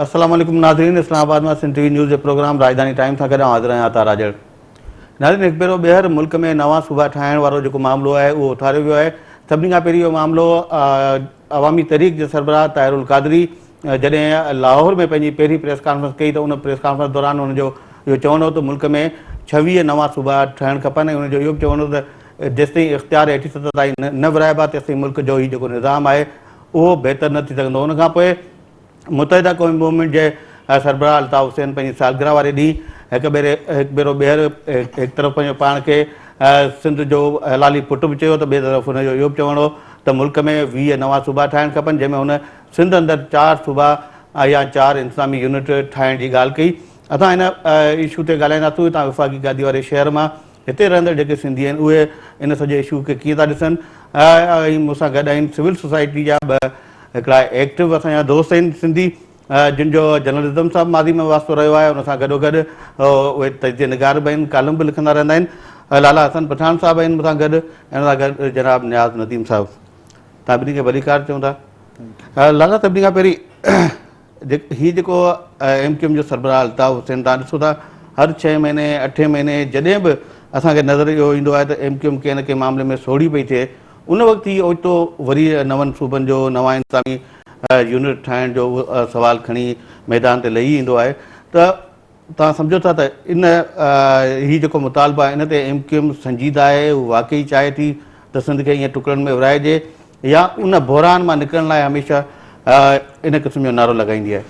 السلام عليڪم ناظرين اسلام آباد مان سنڌ ٽي وي نيوز جي پروگرام راڄڌاني ٽائيم سان گڏ آئون حاضر آهيان عطا راڄڙ. ناظرين هڪ ڀيرو ٻيهر ملڪ ۾ نوان صوبا ٺاهڻ وارو جيڪو معاملو آهي اهو اٿاريو ويو آهي سڀني کان پهرين اهو معاملو عوامي تحريڪ جي سربراهه طاهر القادري جڏهن لاهور ۾ پنهنجي پهرين پريس ڪانفرنس ڪئي ته ان پريس ڪانفرنس دوران هن جو اهو چوڻ هو ته ملڪ ۾ 26 نوان صوبا ٺهڻ کپن ۽ هن جو اهو به چوڻ هو ته جيستائين اختيار هيٺين سطح تائين نه ورهائبا تيستائين ملڪ جو هي جيڪو نظام آهي اهو بهتر نه ٿي سگهندو ان کان پوء متحده قومي موومينٽ جي سربراهه الطاف حسين پنهنجي سالگرهه واري ڏينهن هڪ ڀيري هڪ ڀيرو ٻيهر هڪ طرف پنهنجو پاڻ کي سنڌ جو حلالي پٽ به چيو ته ٻئي طرف هن جو اهو به چوڻ هو ته ملڪ ۾ 20 نوان صوبا ٺاهڻ کپن جنهن ۾ هن سنڌ اندر چار صوبا يا چار انتظامي يونٽ ٺاهڻ جي ڳالهه ڪئي. اسان هن اشو تي ڳالهائينداسون هتان وفاقي گادي واري شهر مان هتي رهندڙ جيڪي سنڌي آهن اهي ان سڄي اشو کي ڪيئن ٿا ڏسن ۽ مون سان گڏ آهن سول سوسائٽي جا ٻه هڪڙا ايڪٽو اسان جا دوست آهن سنڌي جن جو جرنلزم سان به ماضي ۾ واسطو رهيو آهي ان سان گڏو گڏ اهي تجزيه نگار به آهن ڪالم به لکندا رهندا آهن لالا حسن پٺاڻ صاحب آهن مون سان گڏ ۽ ان سان گڏ جناب نياز نديم صاحب تان ٻنهي کي ڀليڪار چون ٿا لالا سڀني کان پهرين هي جيڪو ايم ڪيو ايم جو سربراهه الطاف حسين تان ڏسو ٿا هر ڇهين مهيني اٺين مهيني جڏهن به اسان کي نظر اهو ايندو آهي ته ايم ڪيو ايم ڪنهن نه ڪنهن معاملي ۾ سوڙهي پئي ٿئي ان وقت هي اوچتو وري نون صوبن جو نوان انتظامي يونٽ ٺاهڻ جو سوال کڻي ميدان تي لهي ايندو آهي ته توهان سمجهو ٿا ته ان هي جيڪو مطالبو آهي ان تي ايم ڪيو ايم سنجيده آهي هو واقعي چاهي ٿي ته سنڌ کي ائين ٽڪڙن ۾ ورهائجي يا ان بحران مان نڪرڻ لاء هميشه ان قسم جو نعرو لڳائيندي آهي.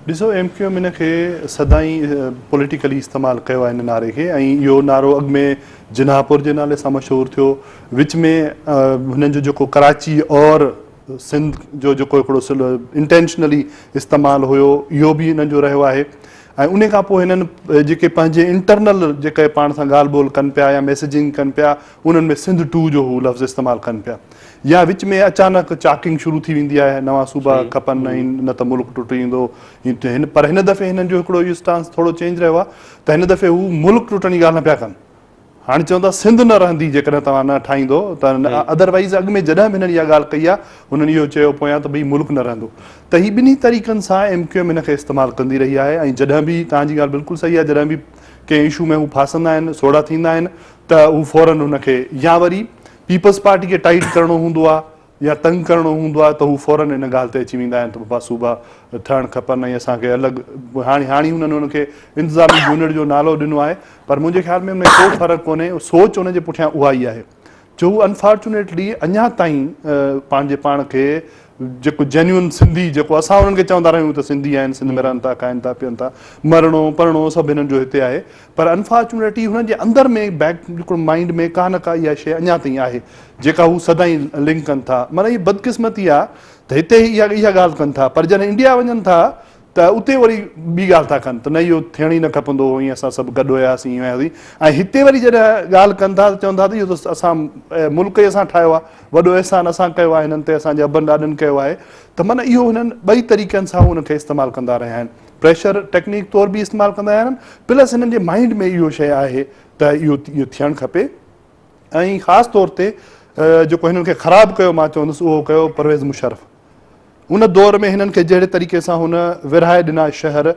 ڏسو ايم ڪيو ايم ان کي سدائين پوليٽيڪلي استعمال ڪيو آهي ان نعري کي ۽ اهو نعرو اڳ ۾ جناح پور جي نالي سان مشهور ٿيو وچ ۾ هنن جو جيڪو ڪراچي اور سنڌ جو جيڪو هڪڙو انٽينشنلي استعمال هيو اهو به هنن جو رهيو آهي ۽ ان کان پوء هنن جيڪي پنهنجي انٽرنل جيڪي پاڻ سان ڳالهه ٻولهه ڪن پيا يا ميسيجنگ ڪن پيا انهن ۾ سنڌ ٽو جو هو لفظ استعمال ڪن پيا يا وچ ۾ اچانڪ چاڪنگ شروع ٿي ويندي آهي نوان صوبا کپن ۽ نه ته ملڪ ٽٽي ويندو پر هن دفعي هنن جو هڪڙو اهو اسٽانس ٿورو چينج رهيو آهي ته هن دفعي هو ملڪ ٽٽڻ جي ڳالهه نه پيا ڪن هاڻي چون ٿا سنڌ نه رهندي جيڪڏهن توهان نه ٺاهيندو ته ادروائيز اڳ ۾ جڏهن به هنن اها ڳالهه ڪئي آهي هنن اهو چيو پويان ته ڀئي ملڪ نه رهندو ته هي ٻنهي طريقن سان ايم ڪيو ايم هن کي استعمال ڪندي رهي آهي ۽ جڏهن به توهان جي ڳالهه بلڪل صحيح آهي جڏهن به ڪنهن اشو ۾ هو ڦاسندا آهن سوڙها ٿيندا آهن ته هو فورن هن کي يا وري پيپلز پارٽي کي ٽائيٽ ڪرڻو هوندو آهي يا تنگ ڪرڻو هوندو آهي ته هو فورن ان ڳالهه تي اچي ويندا آهن ته بابا صوبا ٺهڻ کپن ۽ اسان کي الڳ هاڻي هاڻي هنن ان کي انتظامي يونٽ جو نالو ڏنو آهي پر منهنجي خيال ۾ ان ۾ ڪو فرق ڪونهي سوچ ان جي پٺيان اها ئي آهي جو هو انفارچونيٽلي اڃا تائين پنهنجي پاڻ کي جيڪو جينيون سنڌي جيڪو اسان انهن کي چوندا رهيون ته سنڌي آهن سنڌ ۾ رهن ٿا کائن ٿا پيئن ٿا مرڻو پرڻو سڀ هنن جو هتي آهي پر انفارچونيٽلي هنن جي اندر ۾ بيڪ هڪڙو مائنڊ ۾ ڪا نه ڪا اها شيء اڃا تائين آهي جيڪا هو سدائين لنڪ ڪن ٿا معنيٰ هي بدقسمتي آهي ته هتي اها اها ڳالهه ڪن ٿا پر جڏهن انڊيا وڃن ٿا ته اتي وري ٻي ڳالهه ٿا ڪن ته نه اهو ٿيڻ ئي نه کپندو هو ائين اسان سڀ گڏ هياسين ائين هياسين ۽ هتي وري جڏهن ڳالهه ڪن ٿا ته چون ٿا ته اهو ته اسان ملڪ ئي اسان ٺاهيو آهي وڏو احسان اسان ڪيو آهي هنن تي اسان جي ابن ڏاڏن ڪيو آهي ته معنيٰ اهو هنن ٻئي طريقن سان هو ان کي استعمال ڪندا رهيا آهن پريشر ٽيڪنيڪ طور به استعمال ڪندا آهن پلس هنن جي مائنڊ ۾ اهو شيء آهي ته اهو اهو ٿيڻ کپي ۽ خاص طور تي جيڪو هنن کي خراب ڪيو مان چوندس اهو ڪيو پرويز مشرف ان دور ۾ هنن کي جهڙي طريقي سان هن ورهائي ڏنا شهر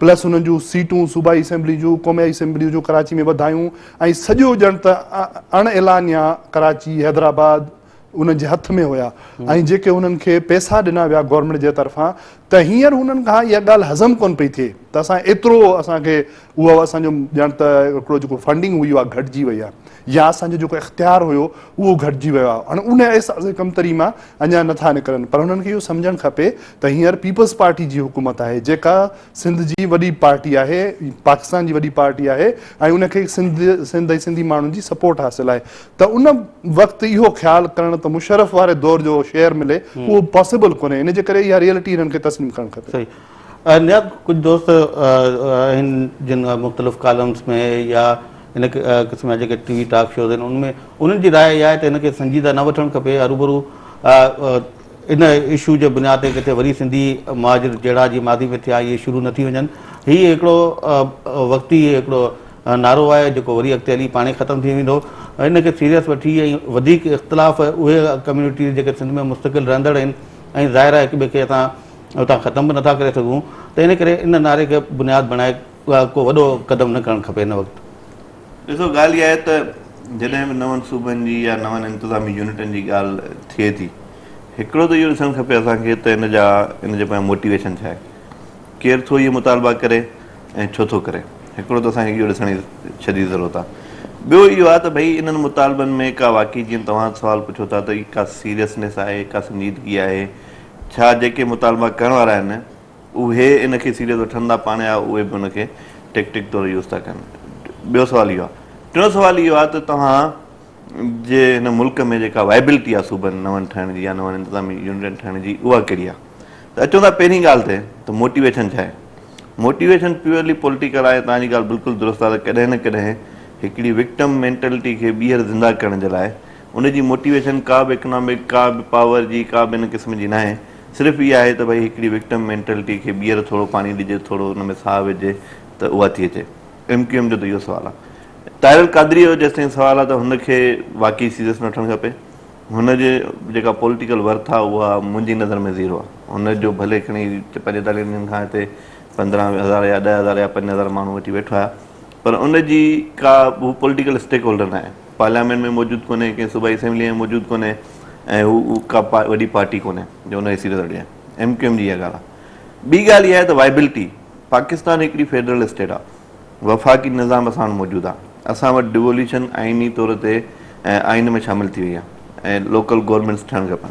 پلس هنن جون سيٽون صوبائي اسيمبلي جون قومي اسيمبلي جون ڪراچي ۾ وڌايون ۽ سڄو ڄڻ ته اڻ اعلانيا ڪراچي حيدرآباد انهن جي هٿ ۾ هيا ۽ جيڪي انهن کي پئسا ڏنا ويا گورنمينٽ جي طرفان ته هينئر انهن کان اها ڳالهه هضم ڪونه پئي ٿئي ته اسان ايترو اسان کي اهو اسان جو ڄڻ ته هڪڙو جيڪو فنڊنگ هئي اها گهٽجي وئي آهي يا اسان جو جيڪو اختيار هيو اهو گهٽجي ويو آهي هاڻي ان احساس ڪمتري مان اڃا نٿا نڪرن پر انهن کي اهو سمجهڻ کپي ته هينئر پيپلز پارٽي جي حڪومت آهي جيڪا سنڌ جي وڏي پارٽي آهي پاڪستان جي وڏي پارٽي آهي ۽ ان کي سنڌ سنڌ ۽ سنڌي ماڻهن جي سپورٽ حاصل آهي ته ان وقت اهو خيال ڪرڻ ته مشرف واري دور جو شيئر ملي اهو پاسيبل ڪونهي ان جي ڪري اها ريئلٽي هنن کي تسليم ڪرڻ کپي. صحيح نياز ڪجهه دوست آهن جن مختلف ڪالمز ۾ يا ان قسم جا جيڪي ٽي وي ٽاڪ شوز آهن ان ۾ انهن جي راء اها آهي ته هن کي سنجيده نه وٺڻ کپي هروڀرو ان اشو جي بنياد تي ڪٿي وري سنڌي مهاجر جهڙا جي ماضي ۾ ٿيا اهي شروع نه ٿي وڃن. هي هڪڙو وقتي هڪڙو نعرو آهي جيڪو وري اڳتي هلي پاڻهي ختم ٿي ويندو. ان کي سيريس وٺي ۽ وڌيڪ اختلاف اهي ڪميونٽيز جيڪي سنڌ ۾ مستقل رهندڙ آهن ۽ ظاهر آهي هڪ ٻئي کي اسان اتان ختم به نٿا ڪري سگهون ته ان ڪري ان نعري کي بنياد بڻائي ڪو وڏو قدم نه کڻڻ کپي هن وقت. ڏسو ڳالهه اها آهي ته جڏهن به نون صوبن جي يا نون انتظامي يونٽن جي ڳالهه ٿئي ٿي هڪڙو ته اهو ڏسڻ کپي اسان کي ته ان جا ان جي پويان موٽيويشن ڇا آهي ڪير ٿو اهي مطالبا ڪري ۽ ڇو ٿو ڪري هڪڙو ته اسان کي اهو ڏسڻ جي شديد ضرورت آهي ٻيو اهو آهي ته ڀئي انهن مطالبن ۾ ڪا واقعي جيئن توهان سوال پڇو ٿا ته ڪا سيريسنيس آهي ڪا سنجيدگي آهي ڇا جيڪي مطالبا ڪرڻ وارا آهن اهي ان کي سيريس وٺن ٿا پاڻ يا اهي به ان کي ٽيڪٽڪ طور يوز ٿا ڪن؟ ٻيو سوال اهو آهي. ٽيون سوال اهو آهي ته توهان جي هن ملڪ ۾ جيڪا وائبلٽي آهي صوبن نون ٺهڻ جي يا نون انتظامي يونٽن ٺهڻ جي اها ڪهڙي آهي؟ ته اچون ٿا پهرين ڳالهه تي ته موٽيويشن ڇا آهي؟ موٽيويشن پيورلي پوليٽيڪل آهي توهان جي ڳالهه بلڪل درست آهي ته ڪڏهن نه ڪڏهن هڪڙي وڪٽم مينٽلٽي کي ٻيهر زنده ڪرڻ جي لاء ان جي موٽيويشن ڪا به اڪنامڪ، ڪا به پاور جي، ڪا به ان قسم جي ناهي، صرف اها آهي ته ڀئي هڪڙي وڪٽم مينٽلٽي کي ٻيهر ٿورو پاڻي ڏجي، ٿورو ان ۾ ساهه وجهجي ته اها ٿي اچي. ايم ڪيو ايم جو ته اهو سوال آهي. طاهر القادريء جو جيستائين سوال آهي ته هن کي واقعي سيريس ۾ وٺڻ کپي. هن جي جيڪا پوليٽيڪل ورٿ آهي اها منهنجي نظر ۾ زيرو آهي. هن جو ڀلي کڻي پنجيتاليهن ڏينهن کان هتي 15 هزار يا 10 هزار يا 5 هزار ماڻهو وٺي ويٺو آهي پر ان جي ڪا هو پوليٽيڪل اسٽيڪ هولڊر ناهي. پارليامينٽ ۾ موجود ڪونهي، ڪنهن صوبائي اسيمبليء ۾ موجود ڪونهي ۽ هو ڪا وڏي پارٽي ڪونهي جو ان جي سيرت وٺجي. ايم ڪيو ايم جي اها ڳالهه آهي. ٻي ڳالهه اها آهي ته وائبلٽي، پاڪستان هڪڙي فيڊرل اسٽيٽ آهي. وفاقي نظام اسان وٽ موجود آهي. اسان وٽ ڊيووليوشن آئيني طور تي آئين ۾ شامل ٿي وئي آهي ۽ لوڪل گورنمينٽس ٺهڻ کپن.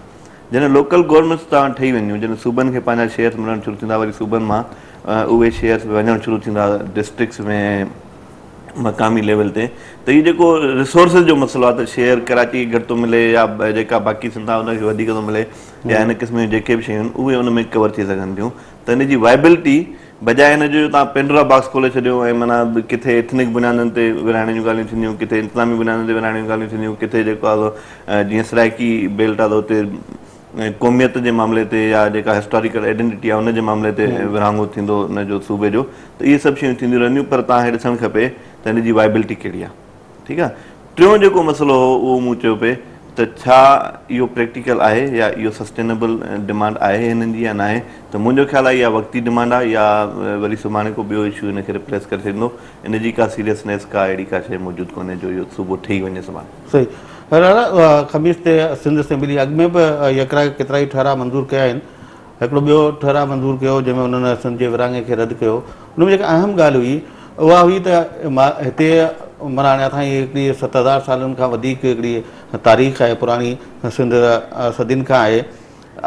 جڏهن لوڪل گورنمينٽس توهان ٺهي وينديون، جڏهن صوبن کي پنهنجا شيئرس ملڻ شروع ٿيندا، وري صوبن مان اهي شيئرس وڃڻ شروع ٿيندا ڊسٽرڪٽس ۾، مقامي ليول تي ته هي جيڪو ريسورسز جو مسئلو آهي ته شيئر ڪراچي کي گهٽ ٿو ملي يا جيڪا باقي سنڌ آهي ان کي وڌيڪ ٿو ملي يا ان قسم جون جيڪي به شيون آهن اهي ان ۾ ڪور ٿي سگهن ٿيون ته ان جي وائبلٽي بجاء ان جو توهان پينڊورا باڪس کولي ڇڏيو ۽ معنيٰ ڪٿي ايٿنڪ بنيادن تي ورهائڻ جون ڳالهيون ٿينديون ڪٿي انتظامي بنيادن تي ورهائڻ جون ڳالهيون ٿينديون ڪٿي جيڪو آهي جيئن سرائيڪي بيلٽ آهي ته اتي قوميت جي معاملي تي يا جيڪا هسٽاريڪل آئيڊينٽيٽي آهي ان جي معاملي تي ورهاڱو ٿيندو ان جو صوبي جو ته اهي سڀ شيون ٿينديون رهنديون پر توهان کي ڏسڻ کپي ته هن جي وائبلٽي ڪهڙي آهي ٺيڪ آهي ٽيون جيڪو مسئلو هو اهو مون چيو پئي ته ڇا اهو پريڪٽيڪل آهي يا اهو سسٽينبل ڊمانڊ آهي هنن جي يا ناهي ته منهنجو خيال آهي اها وقتي ڊمانڊ آهي يا وري سڀاڻي ڪو ٻيو اشو هن کي ريپليس ڪري ڇڏيندو ان جي ڪا سيريسنيس ڪا اهڙي ڪا شيء موجود ڪونهي جو اهو صوبو ٺهي وڃي سڀاڻي. صحيح خميس تي سنڌ اسيمبلي اڳ ۾ به يڪراء ڪيترائي ٺهراء منظور ڪيا آهن هڪڙو ٻيو ٺهراء منظور ڪيو جنهن ۾ انهن سنڌ جي ورهاڱي کي رد ڪيو. ان ۾ جيڪا اهم ڳالهه هئي اها هئي ته هتي معنيٰ اڃا تائين هڪڙي 7000 سالن کان وڌيڪ هڪڙي تاريخ آهي پراڻي سنڌ صدين کان آهي.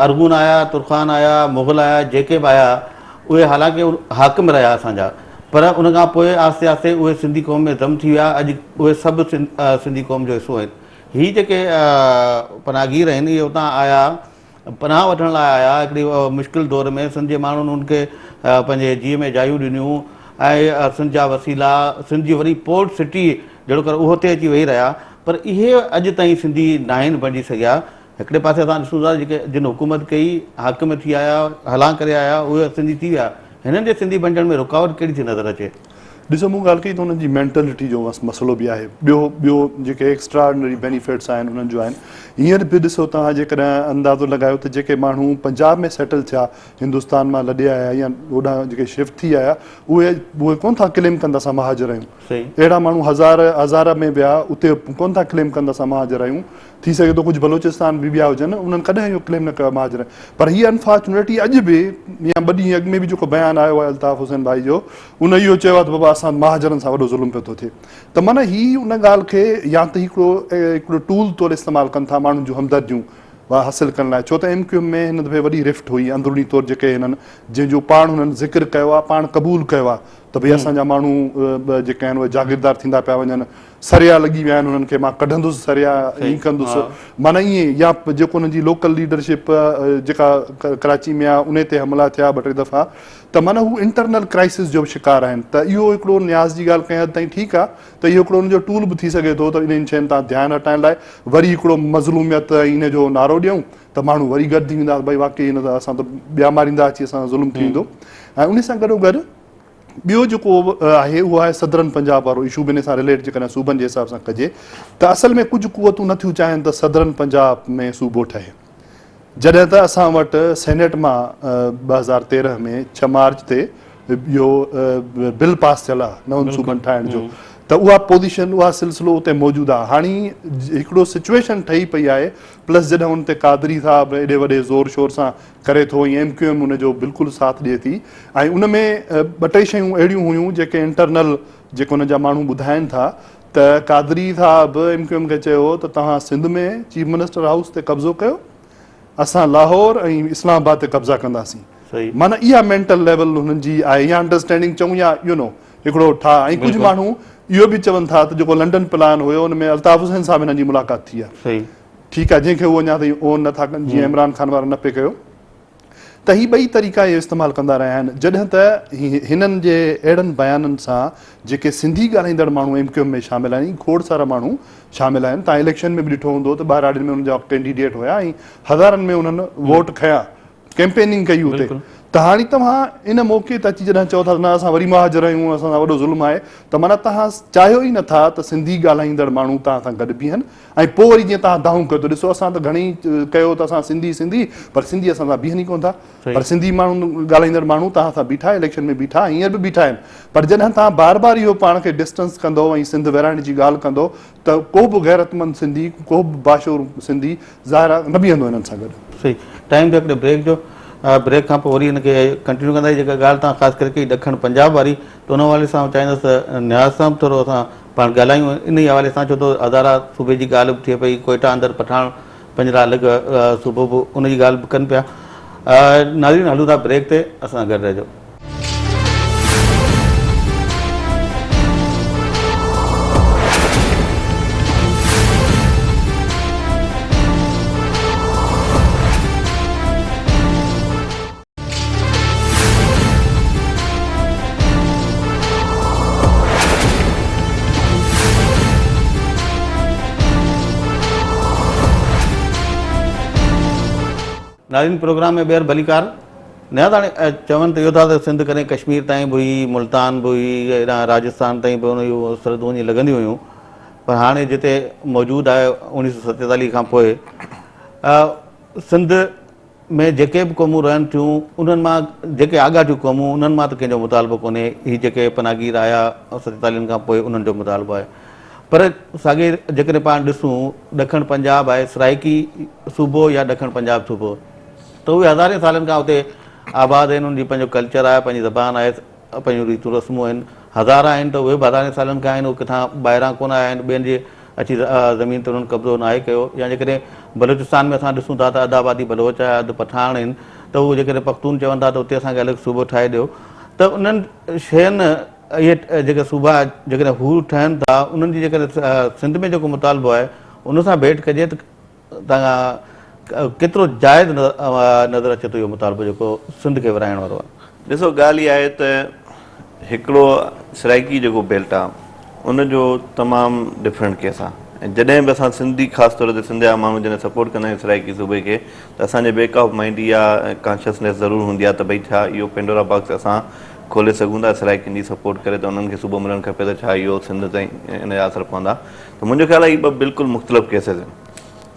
ارغون آيا، ترخان آيا، مغل آيا جيڪي به آيا اهي حالانڪه حاڪم رهيا اسان جا پر ان کان پوء آهستي آهستي اهي سنڌي قوم ۾ ضم ٿي ويا اڄ اهي سڀ سنڌي قوم جو حصو آهن. هي جيڪي پناهگير آهن اهي اتان آيا پناهه وٺڻ لاء آيا، هڪڙي مشڪل دور ۾ سنڌ جي ماڻهن انهن کي پنهنجي جيء ۾ جايون ڏنيون ۽ سنڌ جا وسيلا، سنڌ جي وري پورٽ سٽي جهڙوڪر اهو اتي اچي ويهي رهيا پر اهي اڄ تائين سنڌي ناهن بڻجي سگهيا. هڪڙي پاسي اسان ڏسون ٿا جيڪي جن حڪومت ڪئي، حاڪم ٿي آيا، هلان ڪري آيا اهي سنڌي ٿي ويا، هنن جي سنڌي بڻجڻ ۾ رڪاوٽ ڪهڙي ٿي نظر اچي؟ ڏسو مون ڳالهه ڪئي ته انهن جي مينٽلٽي جو مسئلو به آهي ٻيو ٻيو جيڪي ايڪسٽرا آرڊنري بينيفٽس آهن انهن جو آهن هينئر به ڏسو توهان جيڪڏهن اندازو لڳايو ته جيڪي ماڻهو پنجاب ۾ سيٽل ٿيا هندستان مان لڏي آيا يا هوڏانهن جيڪي شفٽ ٿي آيا اهي اهي ڪونه ٿا ڪليم ڪن ته اسان مهاجر آهيون اهڙا ماڻهو هزار هزار ۾ ويا اتي ڪونه ٿا ڪليم ڪن ته اسان مهاجر آهيون ٿي سگهي ٿو ڪجهه بلوچستان به ويا هجن انهن ڪڏهن اهو ڪليم نه ڪيو آهي مهاجر پر هي انفارچونيٽلي اڄ به يا ٻه ڏينهن اڳ ۾ به جيڪو بيان آيو آهي الطاف حسين ڀائي جو ان اهو چيو آهي ته بابا اسان مهاجرن سان وڏو ظلم پيو ٿو ٿئي ته معنيٰ هي ان ڳالهه کي يا ته هڪڙو هڪڙو ٽول طور استعمال ڪن ٿا ماڻهن جون همدرديون حاصل ڪرڻ لاء ڇو ته ايم ڪيو ايم ۾ هن دفعي وڏي رفٽ هئي اندروني طور جيڪي هنن جنهن جو پاڻ هنن ذڪر ڪيو آهي پاڻ قبول ڪيو آهي ته ڀئي اسان جا ماڻهو جيڪي آهن اهي جاگيردار ٿيندا پيا وڃن سريا لڳي ويا آهن انهن کي مان ڪڍندس سريا ائين ڪندس معنيٰ ائين يا جيڪو انهن جي لوڪل ليڊرشپ جيڪا ڪراچي ۾ آهي انهي تي حملا ٿيا ٻه ٽي دفعا ته معنيٰ هو انٽرنل ڪرائسس جو به شڪار آهن ته اهو هڪڙو نياز جي ڳالهه ڪنهن حد تائين ٺيڪ آهي ته اهو هڪڙو انهن جو ٽول به ٿي سگهي ٿو ته انهن شين تان ڌيان هٽائڻ لاء وري هڪڙو مظلوميت ۽ انهي جو نعرو ڏيون ته ماڻهو وري گڏ ٿي ويندا ڀئي واقعي هن ته اسان ته ٻيا ماريندا اچي اسان سان ظلم ٿي ويندو ۽ انهي سان گڏو گڏ ٻيو جيڪو آهي اهو آهي صدرن پنجاب وارو اشو به ان سان رليٽ جيڪڏهن صوبن جي حساب سان ڪجي ته اصل ۾ ڪجهه قوتون نٿيون چاهين ته صدرن پنجاب ۾ صوبو ٺهي. جڏهن ته اسان وٽ سينيٽ مان 2013 ۾ 6 مارچ تي اهو بل پاس ٿيل آهي نون صوبن ٺاهڻ جو ته اها پوزيشن اها سلسلو اتي موجود آهي. هاڻي هڪڙو سچويشن ٺهي پئي آهي پلس جڏهن ان تي قادري صاحب ايڏي وڏي زور شور سان ڪري ٿو ۽ ايم ڪيو ايم ان جو بلڪل ساٿ ڏئي ٿي ۽ ان ۾ ٻه ٽي شيون اهڙيون هيون جيڪي انٽرنل جيڪو ان جا ماڻهو ٻڌائن ٿا ته قادري صاحب ايم ڪيو ايم کي چيو هو ته توهان سنڌ ۾ چيف منسٽر هائوس تي قبضو ڪيو اسان لاهور ۽ اسلام آباد تي قبضا ڪنداسين. معنيٰ اها مينٽل ليول هنن جي آهي يا انڊرسٽينڊنگ چئون يا يو نو هڪڙو ٺاهه ۽ ڪجهه ماڻهو اهو به چون ٿا ته جيڪو لنڊن پلان هيو ان ۾ الطاف حسين صاحب هنن جي ملاقات ٿي آهي ٺيڪ آهي جنهن کي هو اڃا تائين اون نٿا ڪن جيئن عمران خان وارن نه پئي ڪيو ته هي ٻئي طريقا اهو استعمال ڪندا رهيا آهن جڏهن ته هنن جي اهڙن بيانن سان جيڪي سنڌي ڳالهائيندڙ ماڻهو ايم ڪيو ايم ۾ شامل آهن کوڙ سارا ماڻهو شامل آهن تان اليڪشن ۾ به ڏٺو هوندو ته ٻهراڙين ۾ انهن جا ڪينڊيڊيٽ هيا ۽ هزارن ۾ انهن ووٽ کنيا ڪيمپيننگ ڪئي اتي ته هاڻي توهان ان موقعي تي اچي جڏهن چئو ٿا نه اسان وري مهاجر آهيون اسان سان وڏو ظلم آهي ته معنيٰ توهان چاهيو ئي نٿا ته سنڌي ڳالهائيندڙ ماڻهو توهان سان گڏ بيهن ۽ پوء وري جيئن توهان دانهون ڪيو ته ڏسو اسان ته گهڻي ڪيو ته اسان سنڌي سنڌي پر سنڌي اسان سان بيهن ئي ڪونه ٿا پر سنڌي ماڻهو ڳالهائيندڙ ماڻهو توهان سان بيٺا اليڪشن ۾ بيٺا هينئر به بيٺا آهن پر جڏهن توهان بار بار اهو پاڻ کي ڊسٽنس ڪندو ۽ سنڌ ورهائڻ جي ڳالهه ڪندو ته ڪو به غيرتمند سنڌي ڪو به باشعور سنڌي ظاهر آهي نه بيهندو هنن سان گڏ. صحيح ٽائيم ٿيو هڪڙي بريڪ جو بريڪ کان پوء وري هن کي ڪنٽينيو ڪنداسين جيڪا ڳالهه توهان خاص ڪري ڪئي ڏکڻ پنجاب واري ته ان حوالي سان آئون چاهيندس ته نياز سان به ٿورو اسان پاڻ ڳالهايون انهي حوالي سان ڇو ته هزارا صوبي جي ڳالهه به ٿئي پئي ڪوئيٽا اندر پٺاڻ پنجرا الڳ صوبو به ان جي ڳالهه به ڪن پيا ناظرين هلون ٿا بريڪ تي اسان سان گڏ رهجو. ناظرين پروگرام ۾ ٻيهر ڀليڪار نياز هاڻي چون ته اهو ٿا ته سنڌ ڪڏهن ڪشمير تائين به هئي ملتان به هئي هيڏانهن راجستان تائين به ان جون سرحدون وڃي لڳنديون هيون پر هاڻي جتي موجود آهي 1947 کان پوء سنڌ ۾ جيڪي به قومون رهن ٿيون انهن مان جيڪي آڳاٽيون قومون انهن مان ته ڪنهن جو مطالبو ڪونهي هي جيڪي پناهگير آيا ستيتاليهن کان پوء انهن جو مطالبو آهي پر ساڳي جيڪڏهن پاڻ ڏسون ڏکڻ پنجاب آهي سرائيڪي صوبو يا ڏکڻ پنجاب صوبو ته اهي هزارين سالن کان اتي آباد آهن انهن جي پنهنجو ڪلچر آهي پنهنجي زبان آهي پنهنجون ريتون رسمون آهن هزارا آهن ته اهي به هزارين سالن کان آهن اهي ڪٿان ٻاهران ڪونه آيا آهن ٻين جي اچي زمين تي انهن قبضو ناهي ڪيو يا جيڪڏهن بلوچستان ۾ اسان ڏسون ٿا ته اڌ آبادي بلوچ آهي اڌ پٺاڻ آهن ته هو جيڪڏهن پختون چون ٿا ته اتي اسان کي الڳ صوبو ٺاهي ڏيو ته انهن شين اهي جيڪي صوبا جيڪڏهن هو ٺهن ٿا انهن جي جيڪڏهن سنڌ ۾ جيڪو مطالبو آهي ان سان ڀيٽ ڪجي ته توهان ڪيترو جائز نظر اچي ٿو اهو مطالبو جيڪو سنڌ کي ورهائڻ وارو آهي. ڏسو ڳالهه اها آهي ته هڪڙو سرائيڪي جيڪو بيلٽ آهي ان جو تمام ڊفرنٽ ڪيس آهي ۽ جڏهن به اسان سنڌي خاص طور تي سنڌ جا ماڻهو جڏهن سپورٽ ڪندا آهيون سرائيڪي صوبي کي ته اسان جي بيڪ آف مائنڊ اها ڪانشسنيس ضرور هوندي آهي ته ڀئي ڇا اهو پينڊورا باڪس اسان کولي سگهون ٿا سرائيڪين جي سپورٽ ڪري ته انهن کي صوبو ملڻ کپي ته ڇا اهو سنڌ تائين ان جا اثر پوندا ته منهنجو خيال آهي هي ٻه بلڪل مختلف ڪيسز آهن.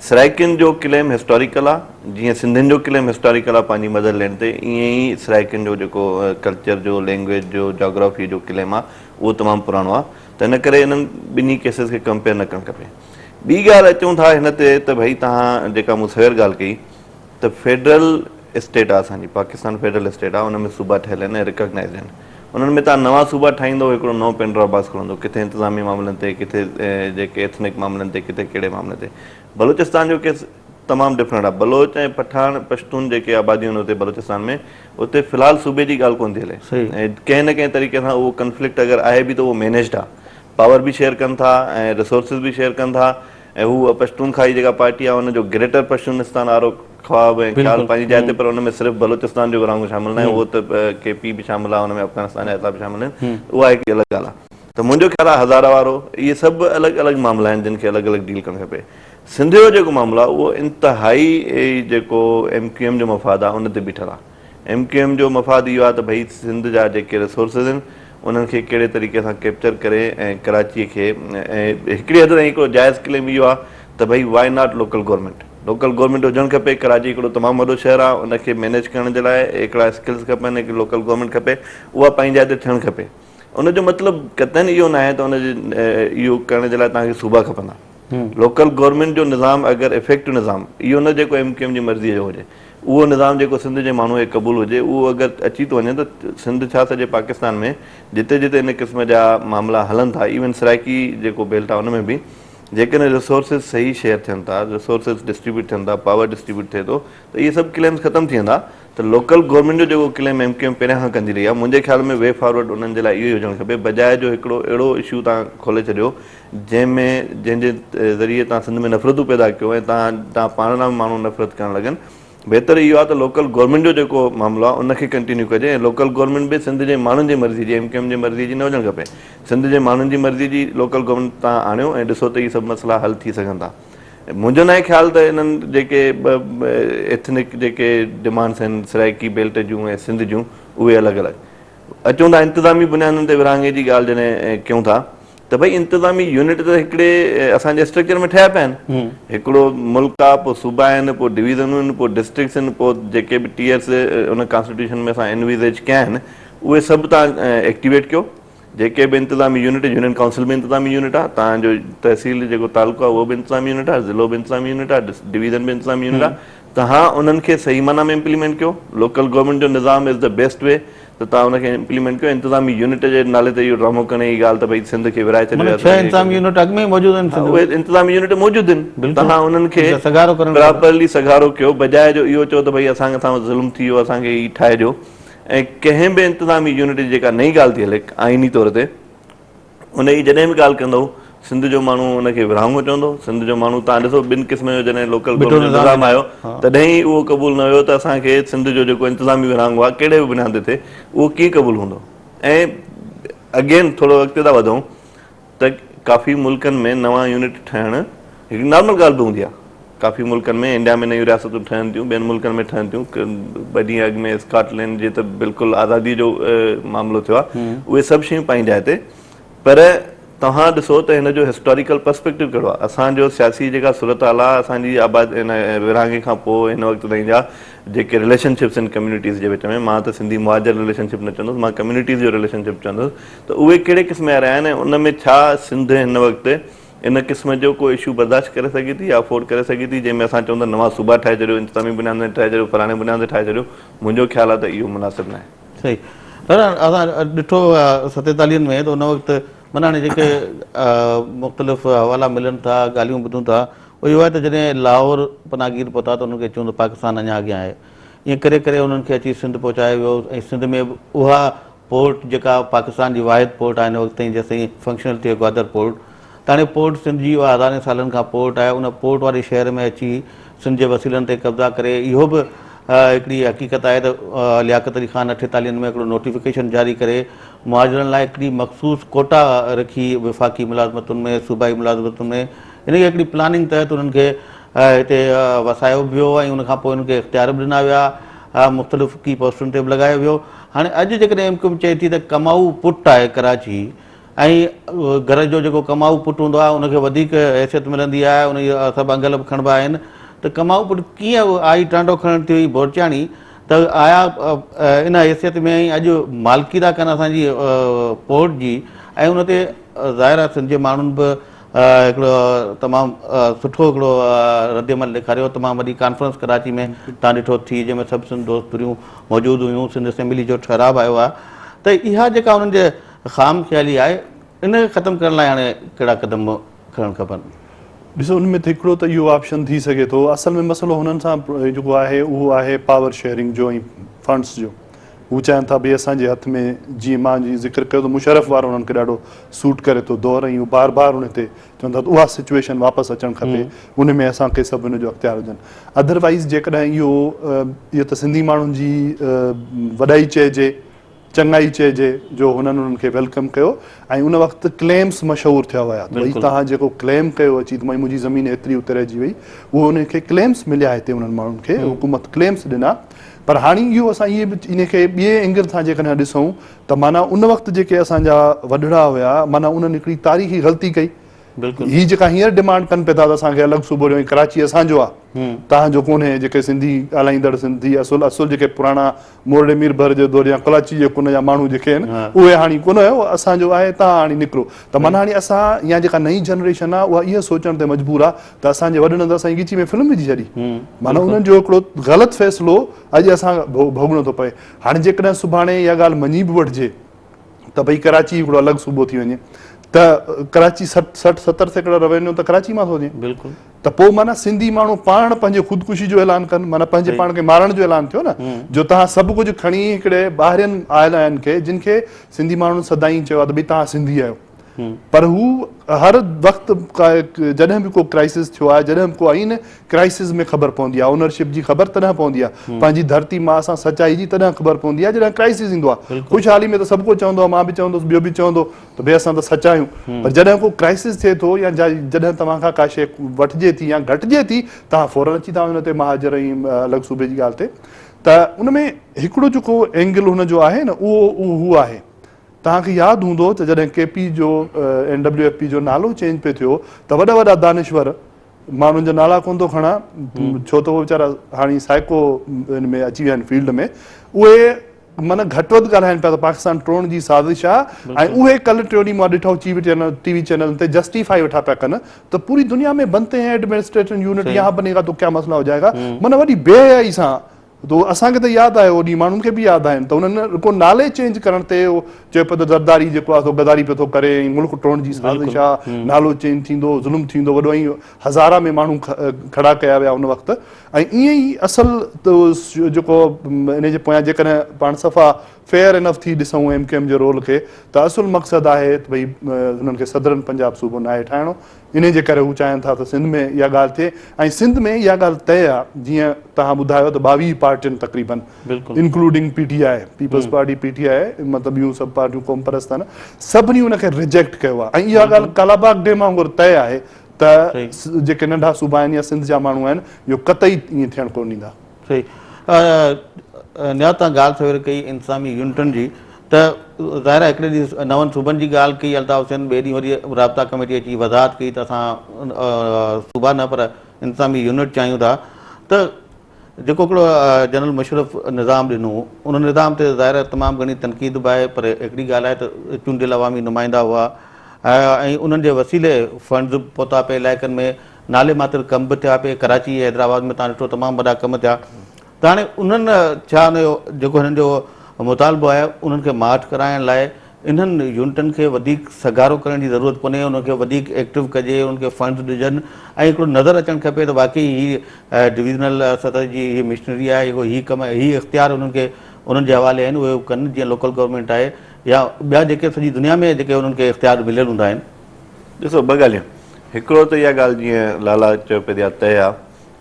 سرائيڪين جو ڪليم هسٽاريڪل آ، جيئن سنڌين جو ڪليم هسٽاريڪل آ پنهنجي مدر لينڊ تي، ائين ئي سرائيڪين جو جيڪو ڪلچر جو، لينگويج جو، جاگرافي جو ڪليم آ اهو تمام پراڻو آ ته ان ڪري انهن ٻنهي ڪيسز کي ڪمپيئر نه ڪرڻ کپي. ٻي ڳالهه اچون ٿا هن تي ته ڀئي توهان جيڪا مون سوير ڳالهه ڪئي ته فيڊرل اسٽيٽ آ اسان جي پاڪستان فيڊرل اسٽيٽ آ ان ۾ صوبا ٺهيل آهن ۽ ريڪگنائيزڊ آهن انهن ۾ توهان نوان صوبا ٺاهيندو هڪڙو نئون پينڊرا باڪس کلندو ڪٿي انتظامي معاملن تي ڪٿي جيڪي ايٿنڪ معاملن تي ڪٿي ڪهڙي معاملي تي بلوچستان جو ڪيس تمام ڊفرنٽ آ بلوچ ۽ پٺاڻ پشتون جيڪي آباديون آهن اتي بلوچستان ۾ اتي في الحال صوبي جي ڳالهه ڪونه ٿي هلي ۽ ڪنهن نه ڪنهن طريقي سان اهو ڪنفلڪٽ اگر آهي به ته اهو مينيجڊ آ پاور به شيئر ڪن ٿا ۽ ريسورسز به شيئر ڪن ٿا ۽ هو پشتونخوا جي جيڪا پارٽي آهي ان جو گريٽر پشتونستان وارو خواب ۽ خيال پنهنجي جاء تي پر ان ۾ صرف بلوچستان جو ورهاڱو شامل ناهي اهو ته ڪي پي به شامل آهي ان ۾ افغانستان جا حصا به شامل آهن اها هڪ الڳ ڳالهه آهي ته منهنجو خيال آهي هزاره وارو اهي سڀ الڳ الڳ معاملا آهن جن کي الڳ الڳ ڊيل ڪرڻ کپي سنڌ جو جيڪو معاملو آهي اهو انتهائي جيڪو ايم ڪيو ايم جو مفاد آهي ان تي بيٺل آهي ايم ڪيو ايم جو مفاد اهو آهي ته ڀئي سنڌ جا جيڪي ريسورسز آهن انهن کي ڪهڙي طريقي سان ڪيپچر ڪري ۽ ڪراچي کي ۽ هڪڙي حد تائين هڪڙو جائز ڪليم اهو آهي ته ڀئي وائي not local government. Local government هجڻ کپي، ڪراچي هڪڙو تمام وڏو شهر آهي، ان کي مينيج ڪرڻ جي لاء هڪڙا اسڪلز کپن، هڪ لوڪل گورنمينٽ کپي، اها پنهنجي جاء تي ٿيڻ کپي. ان جو مطلب قطعاً اهو ناهي ته ان جي اهو ڪرڻ جي لاء توهان کي صوبا کپندا. لوڪل گورنمينٽ جو نظام اگر افيڪٽو نظام، اهو نه جيڪو ايم ڪيو ايم جي مرضيء جو هجي، اهو نظام جيڪو سنڌ جي ماڻهوء کي قبول هجي، اهو اگر اچي ٿو وڃي ته سنڌ ڇا سڄي پاڪستان ۾ جتي جتي ان قسم جا معاملا هلن ٿا، ايون سرائيڪي جيڪو بيلٽ آهي ان ۾ به جيڪڏهن ريسورسز صحيح شيئر ٿين ٿا، ريسورسز ڊسٽريبيوٽ ٿين ٿا، پاور ڊسٽريبيوٽ ٿئي ٿو ته اهي سڀ ڪليمز ختم ٿي ويندا ته لوڪل گورنمينٽ جو جيڪو ڪليم ايم ڪيو ايم پهريان کان ڪندي رهي آهي منهنجي خيال ۾ وي فارورڊ انهن جي لاء اهو ئي هجڻ کپي بجاء جو هڪڙو اهڙو اشو توهان کولي ڇڏيو جنهن ۾ جنهن جي ذريعي توهان سنڌ ۾ نفرتون پيدا ڪيو ۽ توهان توهان پاڻ ڏانهن به ماڻهو نفرت ڪرڻ لڳن بهتر اهو آهي ته لوڪل گورنمينٽ جو جيڪو معاملو آهي ان کي ڪنٽينيو ڪجي ۽ لوڪل گورنمينٽ به سنڌ جي ماڻهن جي مرضي جي ايم ڪيو ايم جي مرضي جي نه هجڻ کپي سنڌ جي ماڻهن جي مرضي جي لوڪل گورنمينٽ توهان آڻيو ۽ ڏسو ته اهي سڀ مسئلا حل ٿي سگهن ٿا منهنجو ناهي خيال ته انهن جيڪي ايٿنڪ جيڪي ڊمانڊس آهن سرائيڪي بيلٽ جون ۽ سنڌ جون اهي الڳ الڳ اچون ٿا انتظامي بنيادن تي ورهاڱي جي ڳالهه جڏهن ڪيون ٿا ته ڀئي انتظامي يونٽ ته هڪڙي اسان جي اسٽرڪچر ۾ ٺهيا پيا آهن هڪڙو ملڪ آهي پوء صوبا آهن پوء ڊويزنون آهن پوء ڊسٽرڪٽس آهن پوء جيڪي به ٽيئرس ان ڪانسٽيٽيوشن ۾ اسان انويزيج ڪيا آهن اهي سڀ تان ايڪٽيويٽ ڪيو جيڪي به انتظامي يونٽ يونين ڪائونسل به انتظامي يونٽ آهي تان جو تحصيل جيڪو تعلقو آهي اهو به انتظامي يونٽ آهي ضلعو به انتظامي يونٽ آهي ڊويزن به انتظامي يونٽ آهي توهان انهن کي صحيح معنيٰ ۾ امپليمينٽ ڪيو، لوڪل گورنمينٽ جو نظام از the best V ته توهان ان کي امپليمينٽ ڪيو، انتظامي يونٽ جي نالي تي اهو ڊرامو ڪرڻ جي ڳالهه ته ڀئي سنڌ کي ورهائي ڇڏيو معنيٰ ڇهه انتظامي يونٽ اڳ ۾ ئي موجود آهن سنڌ ۾. اهي انتظامي يونٽ موجود آهن توهان انهن کي پراپرلي سگهارو ڪيو بجاء جو اهو چئو ته ڀئي اسان سان ظلم ٿي ويو اسان کي هي ٺاهي ڏيو ۽ ڪنهن به انتظامي يونٽ جي جيڪا نئين ڳالهه ٿي هلي آئيني طور تي ان جي جڏهن به ڳالهه ڪندو سنڌ جو ماڻهو ان کي ورهاڱو چوندو سنڌ جو ماڻهو تان ڏسو ٻن قسم جو جڏهن لوڪل گورنمينٽ جو نظام آيو تڏهن ئي اهو قبول نه هيو ته اسان کي سنڌ جو جيڪو انتظامي ورهاڱو آهي ڪهڙي به بنياد تي ٿئي اهو ڪيئن قبول هوندو ۽ اگين ٿورو اڳتي ٿا وڌون ته ڪافي ملڪن ۾ نوان يونٽ ٺهڻ هڪ نارمل ڳالهه به هوندي آهي ڪافي ملڪن ۾ انڊيا ۾ نيون رياستون ٺهن ٿيون ٻين ملڪن ۾ ٺهن ٿيون ٻه ڏينهن اڳ ۾ اسڪاٽ لينڊ جي ته بلڪل آزادي جو معاملو ٿيو آهي اهي سڀ شيون پنهنجي جاء تي پر توهان ڏسو ته هن جو هسٽاريڪل پرسپيڪٽو ڪهڙو آهي اسان جو سياسي جيڪا صورتحال آهي اسان جي آباد هن ورهاڱي کان پوء هن وقت تائين جا جيڪي رليشن شپس آهن ڪميونٽيز جي وچ ۾ مان ته سنڌي مهاجر رليشن شپ نه چوندس مان ڪميونٽيز جو رليشن شپ چوندس ته اهي ڪهڙي قسم جا رهيا آهن ۽ ان ۾ ڇا سنڌ هن وقت ان قسم جو ڪو اشو برداشت ڪري سگهي ٿي يا افورڊ ڪري سگهي ٿي جنهن ۾ اسان چئون ته نوان صوبا ٺاهي ڇڏيو، انتظامي بنيادن تي ٺاهي ڇڏيو، فلاڻي بنياد تي ٺاهي ڇڏيو، منهنجو خيال آهي ته اهو مناسب ناهي. صحيح دادا اسان ڏٺو ستيتاليهن ۾ ته ان وقت معنيٰ هاڻي جيڪي مختلف حوالا ملن ٿا ڳالهيون ٻڌون ٿا اهو اهو آهي ته جڏهن لاهور پناهگير پهتا ته انهن کي چيون ته پاڪستان اڃا اڳيان آهي ائين ڪري ڪري انهن کي اچي سنڌ پهچايو ويو ۽ سنڌ ۾ به اها پورٽ جيڪا پاڪستان جي واحد پورٽ آهي هن وقت تائين جيستائين فنڪشنل ٿئي گوادر پورٽ ته هاڻي پورٽ سنڌ جي اها هزارين سالن کان پورٽ آهي ان پورٽ واري شهر ۾ اچي سنڌ جي وسيلن تي قبضا ڪري اهو به هڪڙي حقيقت آهي ته لياقت علي خان اٺيتاليهن ۾ هڪڙو نوٽيفڪيشن جاري ڪري مهاجرن لاء هڪڙي مخصوص ڪوٽا رکي وفاقي ملازمتن ۾ صوبائي ملازمتن ۾ ان کي هڪڙي پلاننگ تحت انهن کي هتي وسايو به ويو ۽ ان کان پوء انهن کي اختيار به ڏنا ويا مختلف ڪي پوسٽن تي به لڳايو ويو هاڻي اڄ جيڪڏهن ايم ڪيو ايم چئي ٿي ته ڪمائو پٽ آهي ڪراچي ۽ گهر جو جيڪو ڪمائو پٽ هوندو آهي ان کي وڌيڪ حيثيت ملندي آهي ان جا سڀ انگل به کڻبا آهن ته ڪمائو پٽ ڪيئن آئي ٽانڊو کڻڻ ٿي وئي بورچياڻي ته آيا ان حيثيت ۾ ۽ اڄ مالڪي ٿا ڪن اسان جي پورٽ جي ۽ ان تي ظاهر آهي سنڌ جي ماڻهن به هڪڙو تمام سٺو هڪڙو رد عمل ڏيکاريو تمام وڏي ڪانفرنس ڪراچي ۾ تان ڏٺو ٿي جنهن ۾ سڀ سنڌ دوست ڌريون موجود هيون سنڌ اسيمبلي جو ٺهراء به آيو آهي ته اها جيڪا انهن جي خام خيالي آهي ان کي ختم ڪرڻ لاء هاڻي ڪهڙا قدم کڻڻ کپن؟ ڏسو ان ۾ ته هڪڙو ته اهو آپشن ٿي سگهي ٿو اصل ۾ مسئلو هنن سان جيڪو آهي اهو آهي پاور شيئرنگ جو ۽ فنڊس جو هو چاهين ٿا ڀئي اسان جي هٿ ۾ جيئن مان جيئن ذڪر ڪيو ته مشرف وارو انهن کي ڏاڍو سوٽ ڪري ٿو دور ۽ هو بار بار ان تي چون ٿا ته اها سچويشن واپس اچڻ کپي ان ۾ اسان کي سڀ ان جو اختيار هجن ادروائيز جيڪڏهن اهو اهو ته سنڌي ماڻهن جي وڏائي چئجي چڱائي چئجي جو هنن انهن کي welcome ڪيو ۽ ان وقت ڪليمس مشهور ٿيا هيا ته ڀئي توهان جيڪو ڪليم ڪيو اچي ته منهنجي زمين ايتري اتي رهجي وئي اهو انهن کي ڪليمس مليا هتي انهن ماڻهن کي حڪومت ڪليمس ڏنا پر هاڻي اهو اسان اهي به ان کي ٻئي اينگل سان جيڪڏهن ڏسون ته معنيٰ ان وقت جيڪي اسان جا وڏڙا هيا معنيٰ انهن هڪڙي تاريخي غلطي ڪئي. هي جيڪا هينئر ڊمانڊ ڪن پيا ٿا ته اسان کي الڳ صوبو ڏيو ۽ ڪراچي اسان جو آهي توهان جو ڪونهي جيڪي سنڌي ڳالهائيندڙ سنڌي اصل اصل جيڪي پراڻا مورڙي ميربحر جي دور يا ڪراچي جي ڪن جا ماڻهو جيڪي آهن اهي هاڻي ڪونه آهيو اسان جو آهي توهان هاڻي نڪرو ته معنيٰ هاڻي اسان يا جيڪا نئين جنريشن آهي اها اهو سوچڻ تي مجبور آهي ته اسان جي وڏن ته اسان جي ڳچي ۾ فلم وجهي ڇڏي معنيٰ انهن جو هڪڙو غلط فيصلو اڄ اسان ڀوڳڻو ٿو پئي هاڻي جيڪڏهن سڀاڻي اها ڳالهه مڃي به وٺجي ته ڀئي ڪراچي هڪڙو الڳ صوبو ٿي وڃي ته ڪراچي 60 70% روينيو ته ڪراچي مان ٿو وڃي بلڪل ته پوء معنيٰ سنڌي ماڻهو پاڻ پنهنجي خودڪشي جو اعلان ڪن معنيٰ پنهنجي پاڻ کي مارڻ جو اعلان ٿيو نه جو توهان سڀ ڪجهه کڻي هڪڙي ٻاهرين آيل آهن کي جن کي سنڌي ماڻهن سدائين چيو آهي ته ڀئي توهان سنڌي آهيو پر هو هر وقت جڏهن به ڪو ڪرائسس ٿيو آهي جڏهن به ڪو آئين ڪرائسس ۾ خبر پوندي آهي اونرشپ جي خبر تڏهن پوندي آهي پنهنجي ڌرتي ماء سان سچائي جي تڏهن خبر پوندي آهي جڏهن ڪرائسس ايندو آهي خوشحالي ۾ ته سڀ ڪو چوندو آهي مان به چوندس ٻيو به چوندو ته ڀي اسان ته سچا آهيون پر جڏهن ڪو ڪرائسس ٿئي ٿو يا جڏهن توهان کان ڪا شيء وٺجي ٿي يا گهٽجي ٿي توهان فورن اچي ٿا وڃو تي مهاجر ۽ الڳ صوبي جي ڳالهه تي ته ان ۾ هڪڙو جيڪو اينگل هن جو آهي نه اهو هو آهي توهان کي ياد هوندو ته جڏهن ڪي پي جو اين ڊبليو ايف پي جو نالو چينج پئي ٿيو ته وڏا وڏا دانشور مان انهن جا نالا ڪونه ٿو کڻان ڇو ته اهي ويچارا هاڻي سائيڪو ان ۾ اچي ويا آهن فيلڊ ۾ اهي معنيٰ گهٽ وڌ ڳالهائن پيا ته پاڪستان ٽوڙڻ جي سازش آهي ۽ اهي ڪل ٽيون ڏينهن مان ڏٺو چي ٽي وي چينلن تي جسٽيفائي ويٺا پيا ڪن ته پوري دنيا ۾ بنتي هين ايڊمنسٽريشن يونٽ يهان بني گا تو ڪيا مسئلا هو جائي گا معنيٰ وڏي بي حيائي سان تو اسان کي ته ياد آهي اهو ڏينهن ماڻهن کي به ياد آهن ته انهن رڳو نالي چينج ڪرڻ تي اهو چيو پيو ته زرداري جيڪو آهي سو غداري پيو ٿو ڪري ۽ ملڪ ٽوڙڻ جي سازش آهي نالو چينج ٿيندو ظلم ٿيندو وڏو ۽ هزارا ۾ ماڻهو کڙا ڪيا ويا ان وقت ۽ ائين ئي اصل جيڪو ان جي پويان جيڪڏهن پاڻ صفا فيئر انف ٿي ڏسون ايم ڪيو ايم جي رول کي ته اصل مقصد آهي ته ڀئي هنن کي صدرن پنجاب صوبو ناهي ٺاهڻو انهي جي ڪري هو چاهين ٿا ته سنڌ ۾ اها ڳالهه ٿئي ۽ سنڌ ۾ اها ڳالهه طئي آهي جيئن توهان ٻڌايو ته 22 پارٽين تقريبن including P T I, Peoples Party, P T I مطلب ٻيون سڀ پارٽيون قومپرست آهن سڀني ان کي ريجيڪٽ ڪيو آهي ۽ اها ڳالهه ڪالاباغ ڊيم وانگر طئي آهي ته جيڪي ننڍا صوبا آهن يا سنڌ جا ماڻهو آهن اهو قطعي ائين ٿيڻ ڪونه ڏيندا. صحيح نياز توهان ڳالهه سوير ڪئي انتظامي يونٽن جي ته ظاهر آهي هڪڙي ڏينهن نون صوبن جي ڳالهه ڪئي الطاف حسين ٻئي ڏينهن وري رابطا ڪميٽي اچي وضاحت ڪئي ته اسان صوبا نه پر انتظامي يونٽ چاهيون ٿا ته جيڪو هڪڙو جنرل مشرف نظام ڏنو ان نظام تي ظاهر آهي تمام گهڻي تنقيد به آهي پر هڪڙي ڳالهه آهي ته چونڊيل عوامي نمائندا هئا ۽ انهن جي وسيلي فنڊز پهتا پئي علائقن ۾ نالي ماتر ڪم به ٿيا پئي ڪراچي حيدرآباد ۾ تان ڏٺو تمام وڏا ڪم ٿيا ته هاڻي انهن ڇا ان جو جيڪو هنن جو مطالبو آهي انهن کي ماٺ ڪرائڻ لاء انهن يونٽن کي وڌيڪ سگهارو ڪرڻ جي ضرورت ڪونهي انهن کي وڌيڪ ايڪٽو ڪجي انهن کي فنڊز ڏجن ۽ هڪڙو نظر اچڻ کپي ته واقعي هي ڊويزنل سطح جي هي مشنري آهي هي ڪم هي اختيار انهن کي انهن جي حوالي آهن اهي ڪن جيئن لوڪل گورنمينٽ آهي يا ٻيا جيڪي سڄي دنيا ۾ جيڪي انهن کي اختيار مليل هوندا آهن. ڏسو ٻه ڳالهيون هڪڙو ته اها ڳالهه جيئن لالا چيو پئي ته اها طئي آهي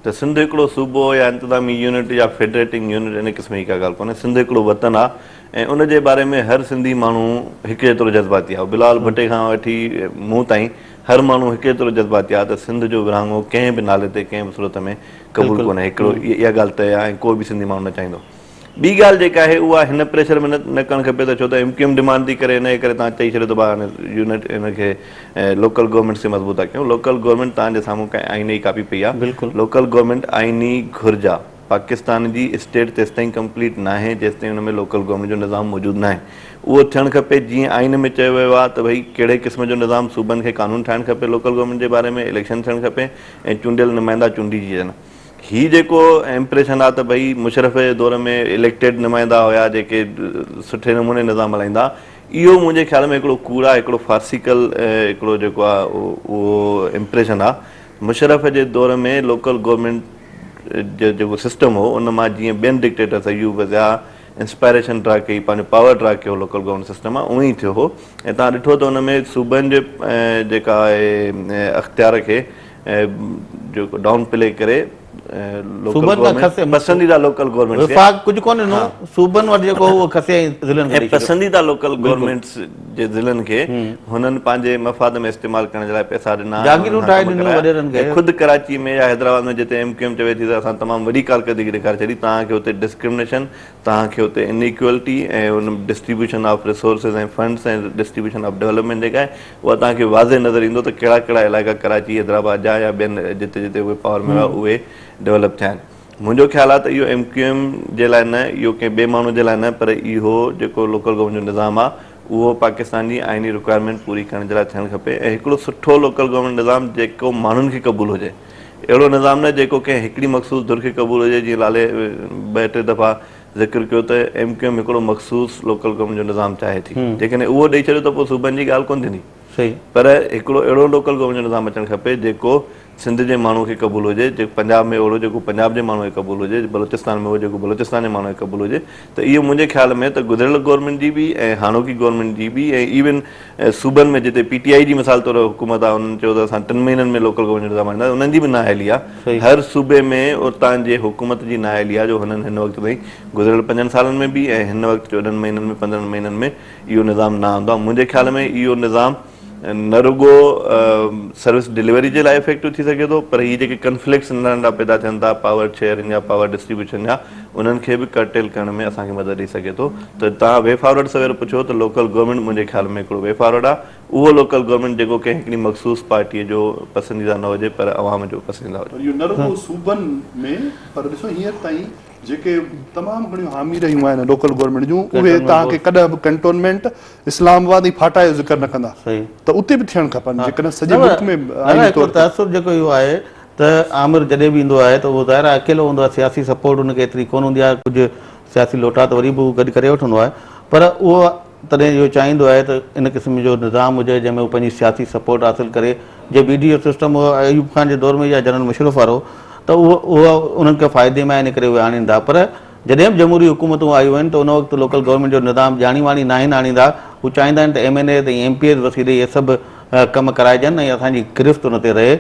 ته سنڌ هڪڙو صوبو يا انتظامي يونٽ يا فيڊريٽنگ يونٽ ان قسم جي ڪا ڳالهه ڪونهي سنڌ هڪڙو وطن آهي ۽ ان جي باري ۾ هر سنڌي ماڻهو هڪ جيترو جذباتي آهي بلاول ڀٽي کان وٺي مون تائين هر ماڻهو هڪ جيترو جذباتي آهي ته سنڌ جو ورهاڱو ڪنهن به نالي تي ڪنهن به صورت ۾ قبول ڪونهي هڪڙو اها ڳالهه طئي آهي ۽ ڪو به سنڌي ماڻهو نه چاهيندو ٻي ڳالهه جيڪا آهي اها هن پريشر ۾ نه ڪرڻ کپي ته ڇو ته ايم ڪيو ايم ڊمانڊ ٿي ڪري ان جي ڪري توهان چئي ڇڏيو ته ڀاء هاڻي يونٽ ان کي لوڪل گورنمينٽس کي مضبوط ٿا ڪيون لوڪل گورنمينٽ توهان جي سامهون ڪنهن آئيني جي ڪاپي پئي آهي لوڪل گورنمينٽ آئيني گهرج آهي پاڪستان جي اسٽيٽ تيستائين ڪمپليٽ ناهي جيستائين ان ۾ لوڪل گورنمينٽ جو نظام موجود ناهي اهو ٿيڻ کپي جيئن آئين ۾ چيو ويو آهي ته ڀئي ڪهڙي قسم جو نظام صوبن کي قانون ٺاهڻ کپي لوڪل گورنمينٽ جي باري ۾ اليڪشن ٿيڻ کپي ۽ چونڊيل نمائندا چونڊجي اچن هي جيڪو امپريشن آ ته ڀئي مشرف جي دور ۾ اليڪٽيڊ نمائندا هيا جيڪي سٺي نموني نظام هلائيندا اهو منهنجي خيال ۾ هڪڙو ڪوڙ آ هڪڙو فارسيڪل هڪڙو جيڪو آ اهو امپريشن آ مشرف جي دور ۾ لوڪل گورنمينٽ جو جيڪو سسٽم هو ان مان جيئن ٻين dictators Ayub Zia inspiration draw ڪئي پنهنجو پاور ڊرا ڪيو لوڪل گورنمينٽ سسٽم مان اونئين ئي ٿيو هو ۽ توهان ڏٺو ته ان ۾ صوبن جي جيڪا آهي اختيار کي جيڪو ڊائون پلي ڪري لوڪل صوبن کان کسي گورنمينٽ پسنديده لوڪل گورنمينٽس کي وفاق ڪجهه ڪونه ڏنو صوبن وٽ جيڪو هو اهو کسي ۽ ضلعن کي ۽ ڏئي ڇڏيو. پسنديده لوڪل گورنمينٽس جي ضلعن کي هنن پنهنجي مفاد ۾ استعمال ڪرڻ جي لاء پئسا ڏنا ۽ انهن جاگيرون کان ٺاهي ڪم ڏنيون ڪرايا وڏيرن کي. ۽ خود ڪراچي ۾ يا حيدرآباد ۾ جتي ايم ڪيو ايم چوي ٿي ته اسان تمام وڏي ڪارڪردگي ڏيکاري ڇڏي توهان کي اتي ڊسڪرمنيشن توهان کي اتي ان ايڪوئلٽي ۽ ان distribution of resources ۽ funds ۽ distribution of development جيڪا آهي اها توهان کي واضح نظر ايندو ته ڪهڙا ڪهڙا علائقا ڪراچي حيدرآباد جا يا ٻين جتي جتي اهي پاور ۾ هئا اهي ڊولپ ٿيا آهن. منهنجو خيال آهي ته اهو ايم ڪيو ايم جي لاء نه اهو ڪنهن ٻئي ماڻهو جي لاء نه پر اهو جيڪو لوڪل گورنمينٽ جو نظام آهي اهو پاڪستان جي آئيني رڪوائرمينٽ پوري ڪرڻ جي لاء ٿيڻ کپي ۽ هڪڙو سٺو لوڪل گورنمينٽ نظام جيڪو ماڻهن کي قبول هجي اهڙو نظام نه جيڪو ڪنهن هڪڙي مخصوص ڌر کي قبول هجي جيئن لالي ٻه ٽي دفعا ذڪر ڪيو ته ايم ڪيو ايم هڪڙو مخصوص لوڪل گورنمينٽ جو نظام چاهي ٿي جيڪڏهن اهو ڏئي ڇڏيو ته پوء صوبن جي ڳالهه ڪونه ٿيندي پر هڪڙو اهڙو لوڪل گورنمينٽ جو نظام اچڻ کپي جيڪو سنڌ جي ماڻهو کي قبول هجي، جيڪو پنجاب ۾ اهڙو جيڪو پنجاب جي ماڻهو کي قبول هجي، بلوچستان ۾ اهو جيڪو بلوچستان جي ماڻهو کي قبول هجي ته اهو منهنجي خيال ۾ ته گذريل گورنمينٽ جي به ۽ هاڻوڪي گورنمينٽ جي به ۽ ايون صوبن ۾ جتي پي ٽي آء جي مثال طور حڪومت آهي انهن چيو ته اسان ٽن مهينن ۾ لوڪل گورنمينٽ جو نظام آڻينداسين انهن جي به نااهلي آهي هر صوبي ۾ اتان جي حڪومت جي نااهلي آهي جو هنن هن وقت تائين گذريل پنجن سالن ۾ به ۽ هن وقت 14 مهينن ۾ 15 مهينن ۾ اهو نظام نه آندو آهي منهنجي خيال ۾ اهو نظام نه رڳو سروس ڊليوري جي لاء افيڪٽو ٿي سگهي ٿو پر هي جيڪي ڪنفلڪٽس ننڍا ننڍا پيدا ٿين ٿا پاور شيئرنگ يا پاور ڊسٽريبيوشن جا انهن کي به ڪرٽيل ڪرڻ ۾ اسان کي مدد ڏئي سگهي ٿو ته توهان وي فارورڊ سوير پڇيو ته لوڪل گورنمينٽ منهنجي خيال ۾ هڪڙو وي فارورڊ آهي اهو لوڪل گورنمينٽ جيڪو ڪنهن هڪڙي مخصوص پارٽي جو پسنديده نه هجي پر عوام جو پسنديده هجي. پر اهو نه رڳو صوبن ۾ پر ڏسو هينئر تائين جيڪي تمام گهڻيون حامي رهيون آهن لوڪل گورنمينٽ جون اهي توهان کي ڪڏهن به ڪنٽونمينٽ اسلام آباد ۽ فاٽا جو ذڪر نه ڪندا ته اتي به ٿيڻ کپن جيڪڏهن سڄي ملڪ ۾ آئيني طور تي. تاثر جيڪو اهو آهي ته آمر جڏهن به ايندو آهي ته اهو ظاهر آهي اڪيلو هوندو آهي سياسي سپورٽ ان کي ايتري ڪونه هوندي آهي ڪجهه سياسي لوٽا ته وري به هو گڏ ڪري وٺندو آهي پر اهو تڏهن اهو چاهيندو آهي ته ان قسم جو نظام هجي جنهن ۾ هو پنهنجي سياسي سپورٽ حاصل ڪري جي بي ڊي جو سسٽم هو ايوب خان جي دور ۾ يا جنرل مشرف وارو ته اهو اهو انهن کي فائدي ۾ آهي ان ڪري اهي آڻين ٿا پر جڏهن به جمهوري حڪومتون آيون آهن ته ان وقت لوڪل گورنمينٽ جو نظام ڄاڻي واڻي ناهن آڻيندا، هو چاهيندا آهن ته M N As ۽ M P As وسيلي اهي سڀ ڪم ڪرائجن ۽ اسان جي گرفت ان تي رهي.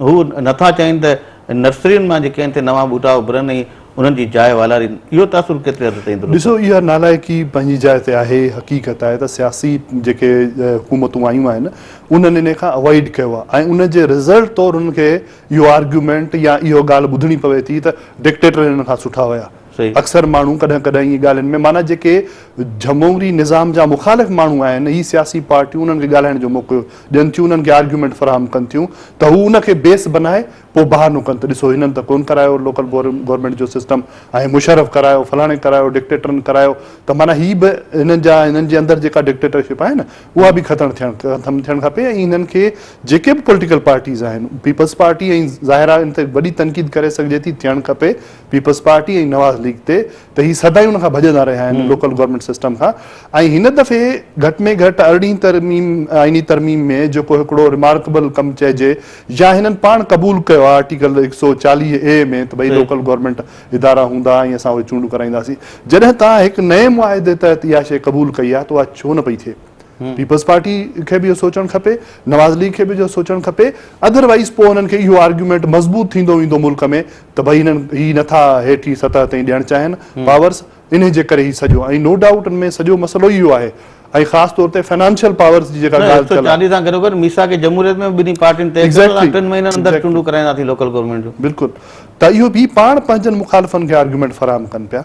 هو نٿا چاهين ته نرسرين مان جيڪي آهن سي نوان ٻوٽا اڀرن ۽ انهن جي جاء والارين. اهو تاثر ڪيتري حد تائين درست ڏسو آهي؟ اها نالائقي پنهنجي جاء تي آهي، حقيقت آهي ته سياسي جيڪي حڪومتون آيون آهن انهن انهي کان اوائڊ ڪيو آهي ۽ ان جي رزلٽ طور انهن کي اهو آرگيومينٽ يا اهو ڳالهه ٻڌڻي پوي ٿي ته ڊڪٽيٽر هنن کان سٺا هيا. اڪثر ماڻهو ڪڏهن ڪڏهن ائين ڳالهين ۾ معنيٰ جيڪي جمهوري نظام جا مخالف ماڻهو آهن هي سياسي پارٽيون انهن کي ڳالهائڻ جو موقعو ڏين ٿيون انهن کي آرگيومينٽ فراهم ڪن ٿيون ته هو ان کي بيس بنائي پوء بهانو ڪن ته ڏسو هنن ته ڪونه ڪرايو لوڪل گورنمينٽ جو سسٽم ۽ مشرف ڪرايو فلاڻي ڪرايو ڊڪٽيٽرن ڪرايو ته معنيٰ هي به هنن جا هنن جي اندر جيڪا ڊڪٽيٽرشپ آهي نه اها به ختم ٿيڻ ختم ٿيڻ کپي ۽ هنن کي جيڪي به پوليٽيڪل پارٽيز آهن پيپلز پارٽي ۽ ظاهر آهي ان تي وڏي تنقيد ڪري سگهجي ٿي ٿيڻ کپي پيپلز پارٽي ۽ نواز ليگ تي ته هي سدائين ان کان ڀڄندا رهيا آهن لوڪل گورنمينٽ سسٽم کان ۽ هن دفعي گهٽ ۾ گهٽ ارڙهين ترميم آئيني ترميم ۾ جيڪو هڪڙو رمارڪبل ڪم چئجي يا هنن پاڻ قبول ڪيو آهي آرٽيڪل 140 اي ۾ ته ڀئي لوڪل گورنمينٽ ادارا هوندا ۽ اسان اهي چونڊون ڪرائينداسين. جڏهن توهان هڪ نئين معاهدي تحت اها شيء قبول ڪئي آهي ته اها ڇو نه پئي ٿئي؟ پيپلز پارٽي کي به اهو سوچڻ کپي، نواز ليگ کي به اهو سوچڻ کپي، اڌر وائيز پوء انهن کي اهو آرگيومينٽ مضبوط ٿيندو ويندو ملڪ ۾ ته ڀئي هنن هي نٿا هيٺين سطح تائين ڏيڻ چاهين پاورز، انهي جي ڪري هي سڄو ۽ نو ڊائوٽ ان ۾ سڄو مسئلو ئي اهو آهي ۽ خاص طور تي فنانشل پاورز جي جيڪا نه ڳالهه ٿيل آهي. 140 سان گڏوگڏ ميثاق جمهوريت ۾ به ٻنهي پارٽين طئي ڪيو ته اسان ٽن مهينن اندر چونڊون ڪرائينداسين لوڪل گورنمينٽ جون. بلڪل ته اهو به پاڻ پنهنجن مخالفن کي آرگيومينٽ فراهم ڪن پيا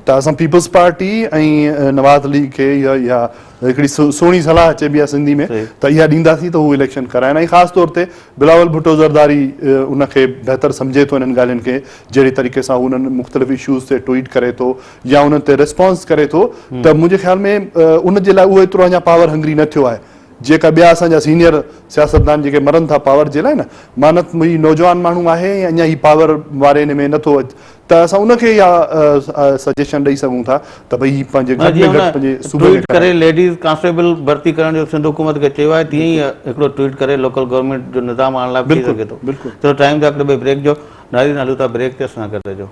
ته اسان پيپلز پارٽي ۽ نواز ليگ کي اها اها هڪڙي سهڻي صلاح چئبي آهي سنڌي ۾ ته اها ڏينداسين ته هو اليڪشن ڪرائن ۽ خاص طور تي بلاول ڀٽو زرداري ان کي بهتر سمجهي ٿو انهن ڳالهين کي جهڙي طريقي سان هو انهن مختلف اشوز تي ٽوئيٽ ڪري ٿو يا انهن تي ريسپانس ڪري ٿو ته منهنجي خيال ۾ ان جي لاء اهو ايترو اڃا پاور هنگري نه ٿيو آهي جيڪا ٻيا اسان جا سينيئر سياستدان جيڪي مرن ٿا پاور جي لاء نه مانت هي نوجوان ماڻهو آهي ۽ اڃا هي پاور واري ان ۾ نٿو ته اسان ان کي اها سجيشن ڏئي سگهون ٿا ته ڀئي هي پنهنجي گهٽ ۾ گهٽ پنهنجي صوبي ۾ ٽوئيٽ ڪري ليڊيز ڪانسٽيبل ڀرتي ڪرڻ جو سنڌ حڪومت کي چيو آهي تيئن ئي هڪڙو ٽوئيٽ ڪري لوڪل گورنمينٽ جو نظام آڻڻ لاء به ٿي سگهي ٿو. چلو ٽائيم ٿيو هڪڙي ٻئي بريڪ جو ناظرين هلون ٿا بريڪ تي اسان سان گڏ رهجو.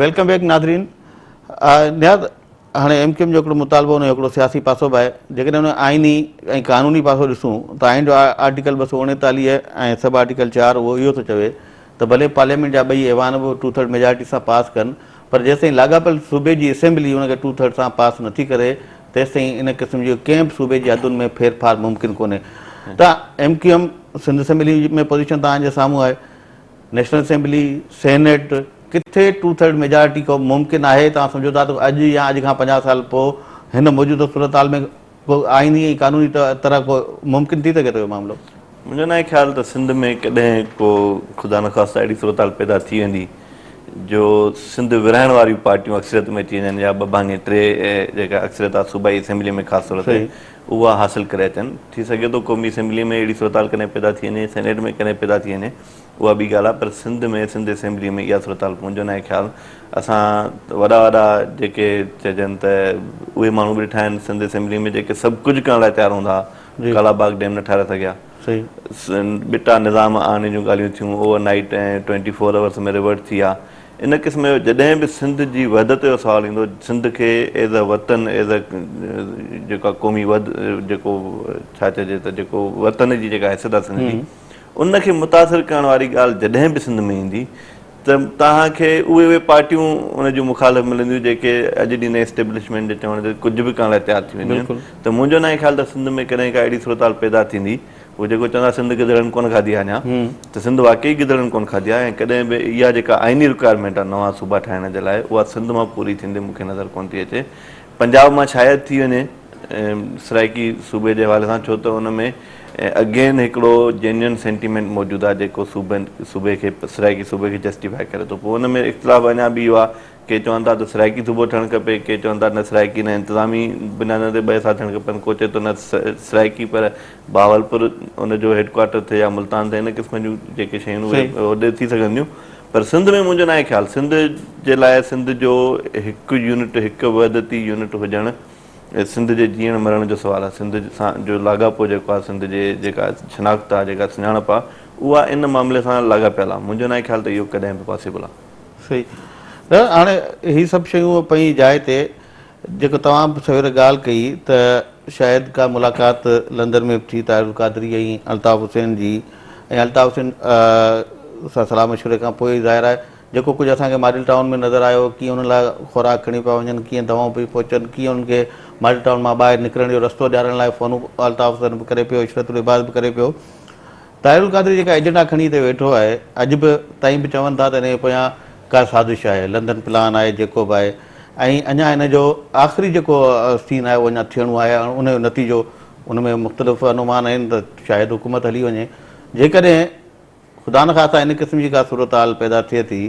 Welcome back ناظرين. نياز هاڻي ايم ڪيو ايم جو هڪڙو مطالبو ان جو هڪڙو سياسي پاسو به آهي. جيڪڏهن ان آئيني ۽ قانوني پاسو ڏسون ته آئين جو آرٽيڪل 239 ۽ سب آرٽيڪل 4 اهو اهو ٿو چوي ته ڀلي پارليامينٽ جا ٻئي ايوان به ٽو ٿرڊ ميجارٽي سان پاس ڪن پر جيستائين لاڳاپيل صوبي جي اسيمبلي ان کي ٽو ٿرڊ سان پاس نٿي ڪري تيستائين ان قسم جي ڪنهن به صوبي جي حدن ۾ ڦيرڦار ممڪن ڪونهي ته M Q M Sindh assembly ۾ position توهان جي سامهون آهي. نيشنل اسيمبلي، سينيٽ، ڪٿي ٽو ٿرڊ ميجارٽي ڪو ممڪن آهي؟ توهان سمجهو ٿا ته اڄ يا اڄ کان 50 سال پوء هن موجوده صورتحال ۾ ڪو آئيني ۽ قانوني طرح ڪو ممڪن ٿي سگهي ٿو اهو معاملو؟ منهنجو ناهي خيال ته سنڌ ۾ ڪڏهن ڪو خدا نخواسته اهڙي صورتحال پيدا ٿي ويندي جو سنڌ ورهائڻ واريون پارٽيون اڪثريت ۾ اچي وڃن يا ٻه ڀاڱي ٽي جيڪا اڪثريت آهي صوبائي اسيمبلي ۾ خاص طور تي اها حاصل ڪري اچن. ٿي سگهي ٿو قومي اسيمبليء ۾ اهڙي صورتحال ڪڏهن پيدا ٿي وڃي، سينيٽ ۾ ڪڏهن پيدا ٿي وڃي، اها ٻي ڳالهه آهي پر سنڌ ۾ سنڌ اسيمبليء ۾ اها صورتحال منهنجو ناهي خيال. اسان وڏا وڏا جيڪي چئجن ته اهي ماڻهو به ڏٺا آهن سنڌ اسيمبليء ۾ جيڪي سڀ ڪجهه ڪرڻ لاء تيار هوندا هئا، ڪالا باغ ڊيم نه ٺاهرائي سگهيا، ٻٽا نظام آڻڻ جون ڳالهيون ٿيون، overnight ۽ twenty four hours ۾ revert ٿي ويا. ان قسم جو جڏهن به سنڌ جي وحدت جو سوال ايندو، سنڌ کي ايز ا وطن، ايز ا جيڪا قومي وحد جيڪو ڇا چئجي ته جيڪو وطن جي جيڪا حيثيت آهي سنڌ جي، ان کي متاثر ڪرڻ واري ڳالهه جڏهن به سنڌ ۾ ايندي ته توهان کي اهي اهي پارٽيون ان جون مخالف ملنديون جيڪي اڄ ڏينهن تائين اسٽيبلشمينٽ جي چوڻ تي ڪجهه به ڪرڻ لاء تيار ٿي وينديون آهن ته منهنجو ناهي خيال ته سنڌ ۾ ڪڏهن ڪا اهڙي صورتحال پيدا ٿيندي. هو جيڪو چوندا سنڌ گدڙن ڪونه کاڌي آهي اڃا ته سنڌ واقعي گدڙن ڪونه کاڌي آهي ۽ ڪڏهن به اها جيڪا آئيني رڪوائرمينٽ آهي نوان صوبا ٺاهڻ جي لاء اها سنڌ مان پوري ٿيندي مون کي نظر ڪونه ٿي اچي. پنجاب مان شايد ٿي وڃي سرائيڪي صوبي جي حوالي سان ڇو ته ان ۾ اگين هڪڙو جينيون سينٽيمينٽ موجود آهي جيڪو صوبن صوبي کي سرائيڪي صوبي کي جسٽيفائي ڪري ٿو پوء ان ۾ اختلاف اڃا به اهو آهي ڪي چون ٿا ته سرائيڪي صوبو ٺهڻ کپي، ڪي چون ٿا نه سرائيڪي نه انتظامي بنيادن تي ٻه حصا ٿيڻ کپن، ڪو چئي ٿو نه سرائيڪي پر بهاولپور ان جو هيڊ ڪوارٽر ٿئي يا ملتان ٿئي، ان قسم جون جيڪي شيون اهي هوڏي ٿي سگهن ٿيون پر سنڌ ۾ منهنجو ناهي خيال سنڌ جي لاء سنڌ جو هڪ يونٽ هڪ وحدتي يونٽ هجڻ سنڌ جي جيئڻ مرڻ جو سوال آهي، سنڌ سان جو لاڳاپو جيڪو آهي سنڌ جي جيڪا شناخت آهي جيڪا سڃاڻپ آهي اها ان معاملي سان لاڳاپيل آهي، منهنجو ناهي خيال ته اهو ڪڏهن به پاسيبل آهي. صحيح دادا هاڻي هي سڀ شيون پنهنجي جاء تي جيڪو توهان به سوير ڳالهه ڪئي ته شايد ڪا ملاقات لندن ۾ به ٿي طاهر القادري ۽ الطاف حسين جي ۽ الطاف حسين سان صلاح مشوري کان پوء ظاهر آهي جيڪو ڪجهه اسان کي ماڊل ٽائون ۾ نظر آيو ڪيئن انهن لاء خوراڪ کڻي پيا وڃن ڪيئن دوائون پيون پهچن ڪيئن انهن کي ماڊل ٽائون مان ٻاهر نڪرڻ جو رستو ڏيارڻ لاء فونون الطاف حسين به ڪري پيو عشرت العباد به ڪري پيو طاهر القادري جيڪا ايجنڊا کڻي هتي ويٺو آهي، اڄ به تائين به چون ٿا ته ان جي پويان ڪا سازش آهي، لندن پلان آهي جيڪو به آهي ۽ اڃا ان جو آخري جيڪو سين آهي اهو اڃا ٿيڻو آهي ۽ ان جو نتيجو ان ۾ مختلف انومان آهن ته شايد حڪومت هلي وڃي. جيڪڏهن خدا نخواسته ان قسم جي ڪا صورتحال پيدا ٿئي ٿي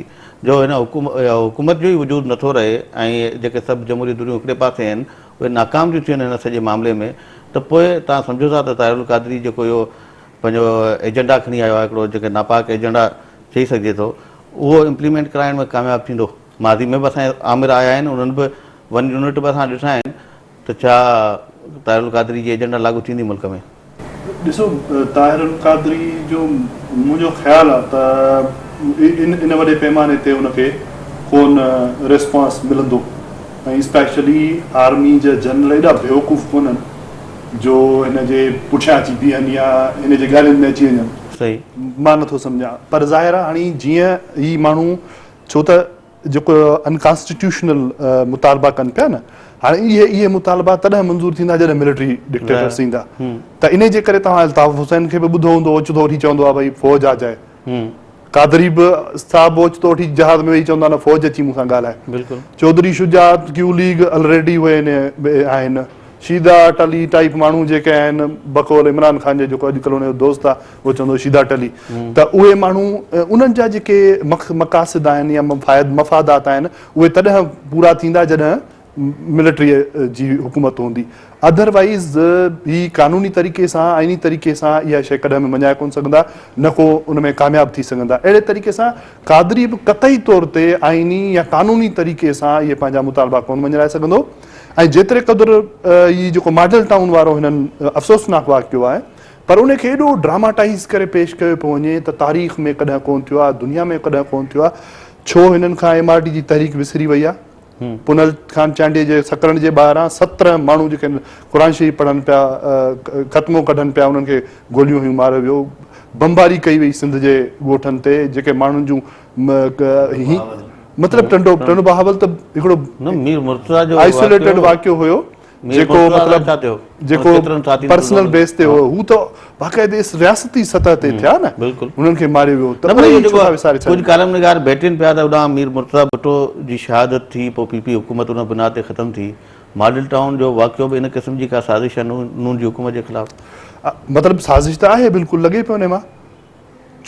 جو هن حڪومت جو ئي وجود نٿو رهي ۽ جيڪي سڀ جمهوري ڌريون هڪڙي پاسي آهن اهي ناڪام ٿيون ٿين هن سڄي معاملي ۾ ته پوء توهان سمجهو ٿا ته طاهر القادري جيڪو اهو پنهنجو ايجنڊا کڻي آيو آهي هڪڙو جيڪي ناپاڪ ايجنڊا چئي سگهجي ٿو اهو امپليمينٽ ڪرائڻ ۾ ڪامياب ٿيندو. ماضي ۾ به اسان جا آمر آيا آهن انهن به ون يونٽ به اسان ڏٺا آهن ته ڇا طاهر القادري جي ايجنڊا لاڳو ٿيندي ملڪ ۾؟ ڏسو طاهر القادري جو منهنجو خيال آهي ته ان وڏي پيماني تي ان کي ڪونه ريسپانس ملندو ۽ اسپيشلي آرمي جا جنرل ايڏا بيوقوف ڪونهن جو هن جي پٺيان اچي بيهن يا هن جي ڳالهين ۾ اچي وڃن. صحيح. مان نٿو سمجهان پر ظاهر آهي هاڻي جيئن هي ماڻهو ڇو ته جيڪو انڪانسٽيٽيوشنل مطالبا ڪن پيا نه هاڻي اهي اهي مطالبا تڏهن منظور ٿيندا جڏهن ملٽري ڊڪٽيٽرس ايندا ته انهي جي ڪري توهان الطاف حسين کي به ٻڌو هوندو اوچتو وٺي چوندو آهي ڀئي فوج آ جائي قادري به صاحب اوچتو وٺي جهاز ۾ ويهي چوندا نه فوج اچي مون سان ڳالهائي. بلڪل. چوڌري شجاعت ڪيو ليگ الريڊي اهي آهن. شيدا ٽلي ٽائيپ ماڻهو جيڪي آهن بقول عمران خان جي جيڪو اڄڪلهه ان جو دوست آهي اهو چوندو شيدا ٽلي ته اهي ماڻهو انهن جا جيڪي مقاصد آهن يا مفادات آهن اهي تڏهن پورا ٿيندا جڏهن ملٽري جي حڪومت هوندي اڌر وائيز هي قانوني طريقي سان آئيني طريقي سان اها شيء ڪڏهن به مڃائي ڪونه سگهندا نه ڪو ان ۾ ڪامياب ٿي سگهندا اهڙي طريقي سان قادري به قطعي طور تي آئيني يا قانوني طريقي سان اهي پنهنجا مطالبا ڪونه مڃرائي سگهندو ۽ جيتري قدر هي جيڪو ماڊل ٽائون وارو هنن افسوسناڪ واقعو آهي پر ان کي ايڏو ڊراماٽائيز ڪري پيش ڪيو پيو وڃي ته تاريخ ۾ ڪڏهن ڪونه ٿيو آهي دنيا ۾ ڪڏهن ڪونه ٿيو آهي. ڇو هنن کان ايم آر ڊي جي تحريڪ وسري وئي آ؟ پنهل خان چانڊيي جي سڪرنڊ جي ٻاهران 17 ماڻهو جيڪي قرآن شريف پڙهن پيا، ختمو ڪڍن پيا انهن کي گوليون هنيون ماريو ويو، بمباري ڪئي وئي سنڌ جي ڳوٺن تي جيڪي ماڻهن جون مطلب ٽنڊو ٽنڊو بهاول ته هڪڙو نه مير مرتضيٰ جو آئسوليٽيڊ واقعو هيو جيڪو مطلب جيڪو پرسنل بيس تي هو هو ته باقاعدي رياستي سطح تي ٿيا نه انهن کي ماريو ويو ته اهي ڇو ٿا وساري ڇڏين. ڪجهه ڪالم نگار ڀيٽين پيا ته هوڏانهن مير مرتضيٰ ڀٽو جي شهادت ٿي پوء پي پي حڪومت ان بنياد تي ختم ٿي. ماڊل ٽائون جو واقعو به ان قسم جي ڪا سازش آهي نون جي حڪومت جي خلاف؟ مطلب سازش ته آهي بلڪل لڳي پيو ان مان.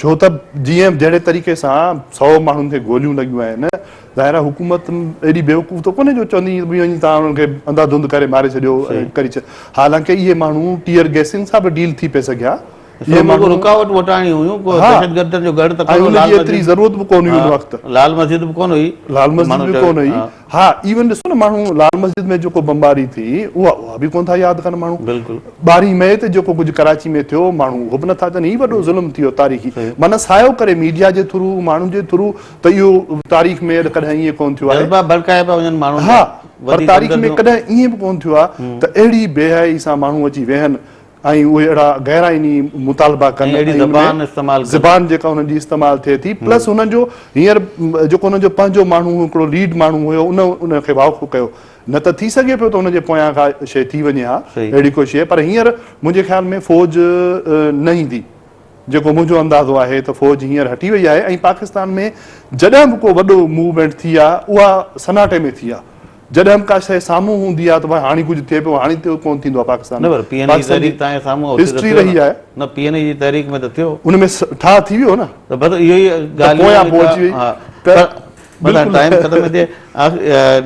ڇو ته جيئن جهڙي طريقي سان سئو ماڻهن کي گوليون لڳيون آهن، ظاهر آهي حڪومت ايڏي بيوقوف ته ڪونهي جو چوندي ته وڃي توهان انهن کي انڌا ڌنڌ ڪري ماري ڇڏيو ۽ ڪري ڇڏيو. حالانڪه اهي ماڻهو ٽيئر گيسن سان به ڊيل ٿي پئي سگهيا. اهي ماڻهو رڪاوٽون هٽائڻيون هيون، ڪو دهشتگردن جو ڳڙهه ته ڪونه هو. ۽ ان جي ايتري ضرورت به ڪونه هئي ان وقت. لال مسجد به ڪونه هئي. لال مسجد به ڪونه هئي. ها ايون ڏسو نه ماڻهو لال مسجد ۾ جيڪو بمباري ٿي اها اها به ڪونه ٿا ياد ڪن ماڻهو بلڪل 12 مئي تي جيڪو ڪجهه ڪراچي ۾ ٿيو ماڻهو اهو به نٿا چون هي وڏو ظلم ٿي ويو تاريخي معنيٰ سايو ڪري ميڊيا جي ٿرو ماڻهن جي ٿرو ته اهو تاريخ ۾ ڪڏهن ائين ڪونه ٿيو آهي جذبا ڀڙڪايا پيا وڃن ماڻهن ها پر تاريخ ۾ ڪڏهن ائين به ڪونه ٿيو آهي ته اهڙي بي حيائي سان ماڻهو اچي ويهن ۽ اهي اهڙا غير آئيني مطالبا ڪن ۽ اهڙي زبان استعمال ڪن. زبان جيڪا انهن جي استعمال ٿئي ٿي پلس انهن جو هينئر جيڪو انهن جو پنهنجو ماڻهو هڪڙو ليڊ ماڻهو هيو ان ان کي واکو ڪيو نه ته ٿي سگهي پيو ته ان جي پويان ڪا شيء ٿي وڃي ها اهڙي ڪو شيء پر هينئر منهنجي خيال ۾ فوج نه ايندي جيڪو منهنجو اندازو آهي ته فوج هينئر هٽي وئي آهي ۽ پاڪستان ۾ جڏهن به ڪو وڏو موومينٽ ٿي آهي اها سناٽي ۾ ٿي آهي جڏهن به ڪا شيء سامهون هوندي آهي ته ڀائي هاڻي ڪجهه ٿئي پيو هاڻي ٿيو ڪونه ٿيندو آهي پاڪستان ۾. نه پر پي اين اي جي تحريڪ تائين سامهون اتي ته هسٽري ٿيو رهي آهي. نه پي اين اي جي تحريڪ ۾ ته ٿيو. ان ۾ ٺاهه ٿي ويو نه. ته بس اهو ئي ڳالهيون پويان پوء اچي وئي ته بلڪل ٽائيم ختم ٿي ٿئي.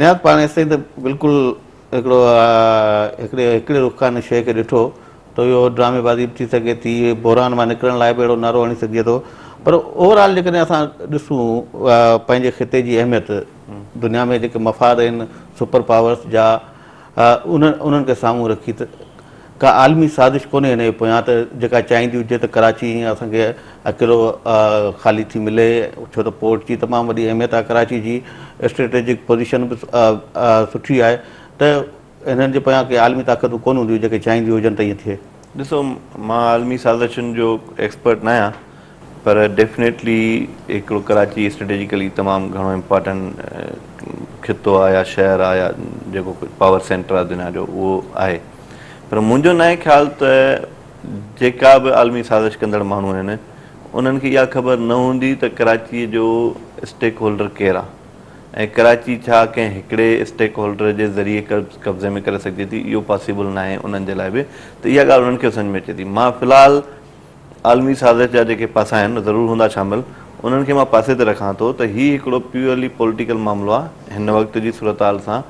نياز پاڻ هيستائين ته بلڪل هڪڙو هڪڙي هڪڙي رخ کان ان شيء کي ڏٺو ته اهو ڊرامي بازي به ٿي سگهي ٿي، بحران مان نڪرڻ لاء به اهڙو نعرو هڻي سگهجي ٿو پر اوور آل جيڪڏهن اسان ڏسون پنهنجي خطي جي اهميت دنيا ۾ جيڪي مفاد آهن سپر پاورس جا انهن انهن کي سامهون رکي ته ڪا عالمي سازش ڪونهي هن جي پويان ته جيڪا چاهيندي هجي ته ڪراچي ائين اسان کي اڪيلو خالي ٿي ملي ڇو ته پورٽ جي تمام وڏي اهميت آهي ڪراچي جي اسٽريٽجڪ پوزيشن به سٺي آهي ته هنن جي پويان ڪي عالمي طاقتون ڪونه هونديون جيڪي چاهينديون هجن ته ائين ٿئي. ڏسو مان عالمي سازشن جو ايڪسپرٽ ناهيان پر ڊيفنيٽلي هڪڙو ڪراچي اسٽريٽجيڪلي تمام گهڻو امپارٽنٽ خطو آهي يا شهر آهي يا جيڪو ڪجهه پاور سينٽر آهي دنيا جو اهو آهي پر منهنجو ناهي خيال ته جيڪا به عالمي سازش ڪندڙ ماڻهو آهن انهن کي اها خبر نه هوندي ته ڪراچي جو اسٽيڪ هولڊر ڪير آهي ۽ ڪراچي ڇا ڪنهن هڪڙي اسٽيڪ هولڊر جي ذريعي قبضي ۾ ڪري سگهجي ٿي اهو پاسيبل ناهي انهن جي لاء به ته اها ڳالهه انهن کي سمجهه ۾ اچي ٿي مان في الحال عالمي سازش جا جيڪي پاسا آهن ضرور هوندا شامل انهن کي مان پاسي تي رکان ٿو ته هي هڪڙو پيورلي پوليٽيڪل معاملو آهي هن وقت جي صورتحال سان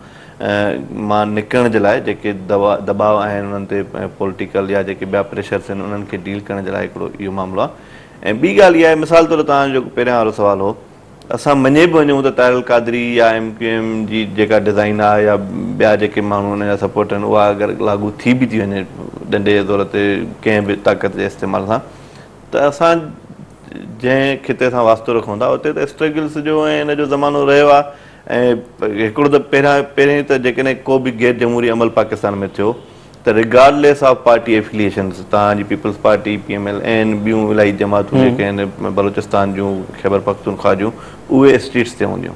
مان نڪرڻ جي لاء جيڪي دٻاء آهن انهن تي پوليٽيڪل يا جيڪي ٻيا پريشرس آهن انهن کي ڊيل ڪرڻ جي لاء هڪڙو اهو معاملو آهي ۽ ٻي ڳالهه اها آهي مثال طور توهان جو جيڪو پهريان وارو سوال هو اسان مڃي به وڃون ته طاهر القادري يا ايم ڪيو ايم جي جيڪا ڊزائين آهي يا ٻيا جيڪي ماڻهو ان جا سپورٽر آهن اها اگر لاڳو ٿي به ٿي وڃي ڏنڊي جي زور تي ڪنهن به طاقت جي استعمال سان ته اسان جنهن خطي سان واسطو رکون ٿا اتي ته اسٽرگلس جو ۽ ان جو زمانو رهيو آهي ۽ هڪڙو ته پهريان پهرين ته جيڪڏهن ڪو به غير جمهوري عمل پاڪستان ۾ ٿيو ته رگارڊليس آف پارٽي ايفليئيشنز توهان جي peoples party, P M L N, ٻيون الاهي جماعتون جيڪي آهن بلوچستان جون، خيبر پختونخوا جون اهي اسٽريٽس تي هونديون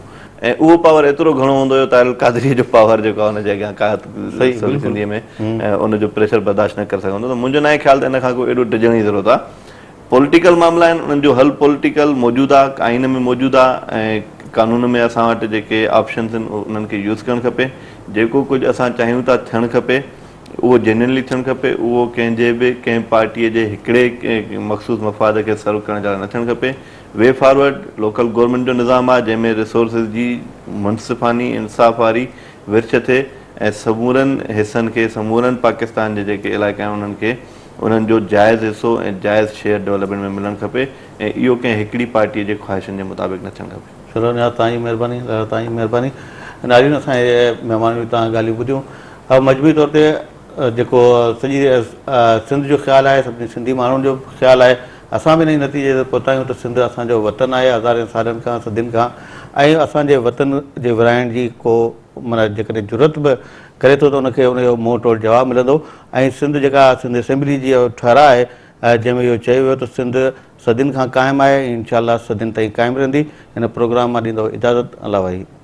۽ اهو پاور ايترو گهڻو هوندو جو طاهر القادري جو پاور جيڪو آهي ان جي اڳيان ڪا سولي سنڌيء ۾ ان جو پريشر برداشت نه ڪري سگهندو ته منهنجو ناهي خيال ته ان کان ڪو ايڏو ڊڄڻ جي ضرورت آهي. پوليٽيڪل معاملا آهن انهن جو حل پوليٽيڪل موجود آهي آئين ۾ موجود آهي ۽ قانون ۾ اسان وٽ جيڪي آپشنس آهن انهن کي يوز ڪرڻ کپي جيڪو ڪجهه اسان چاهيون ٿا ٿيڻ کپي اهو جينيونلي ٿيڻ کپي اهو ڪنهن جي به ڪنهن پارٽي جي هڪڙي مخصوص مفاد کي سرو ڪرڻ جي لاء نه ٿيڻ کپي وي فارورڊ لوڪل گورنمينٽ جو نظام آهي جنهن ۾ ريسورسز جي منصفاني انصاف واري ورڇ ٿئي ۽ سمورن حصن کي سمورن پاڪستان جي جيڪي علائقا آهن انهن کي انهن جو جائز حصو ۽ جائز شيئر ڊولپمينٽ ۾ ملڻ کپي ۽ اهو ڪنهن هڪڙي پارٽيء جي خواهشن جي مطابق نه ٿيڻ کپي. چلو نياز توهان جي مهرباني دادا توهان جي مهرباني ناظرين اسان جي مهمانن جون توهان ڳالهيون ٻڌيون مجموعي طور تي جيڪو سڄي سنڌ جو خيال آهي سڀني سنڌي ماڻهن جو خيال آهي اسان به انهي نتيجي تي پهتا آهيون ته سنڌ اسان جو وطن آهي هزارين سالن کان صدين کان ۽ اسان جي وطن جي ورهائڻ جي ڪو معنيٰ جيڪڏهن جرئت به ڪري ٿو ته ان کي ان جو منهن ٽوڙ جواب ملندو ۽ سنڌ جيڪا سنڌ اسيمبلي جي اهو ٺهراء آهي جنهن ۾ اهو چيو ويو ته سنڌ صدين کان قائم آهي ۽ انشاء الله صدين تائين قائم رهندي. هن پروگرام مان ڏيندو اجازت الله واهي.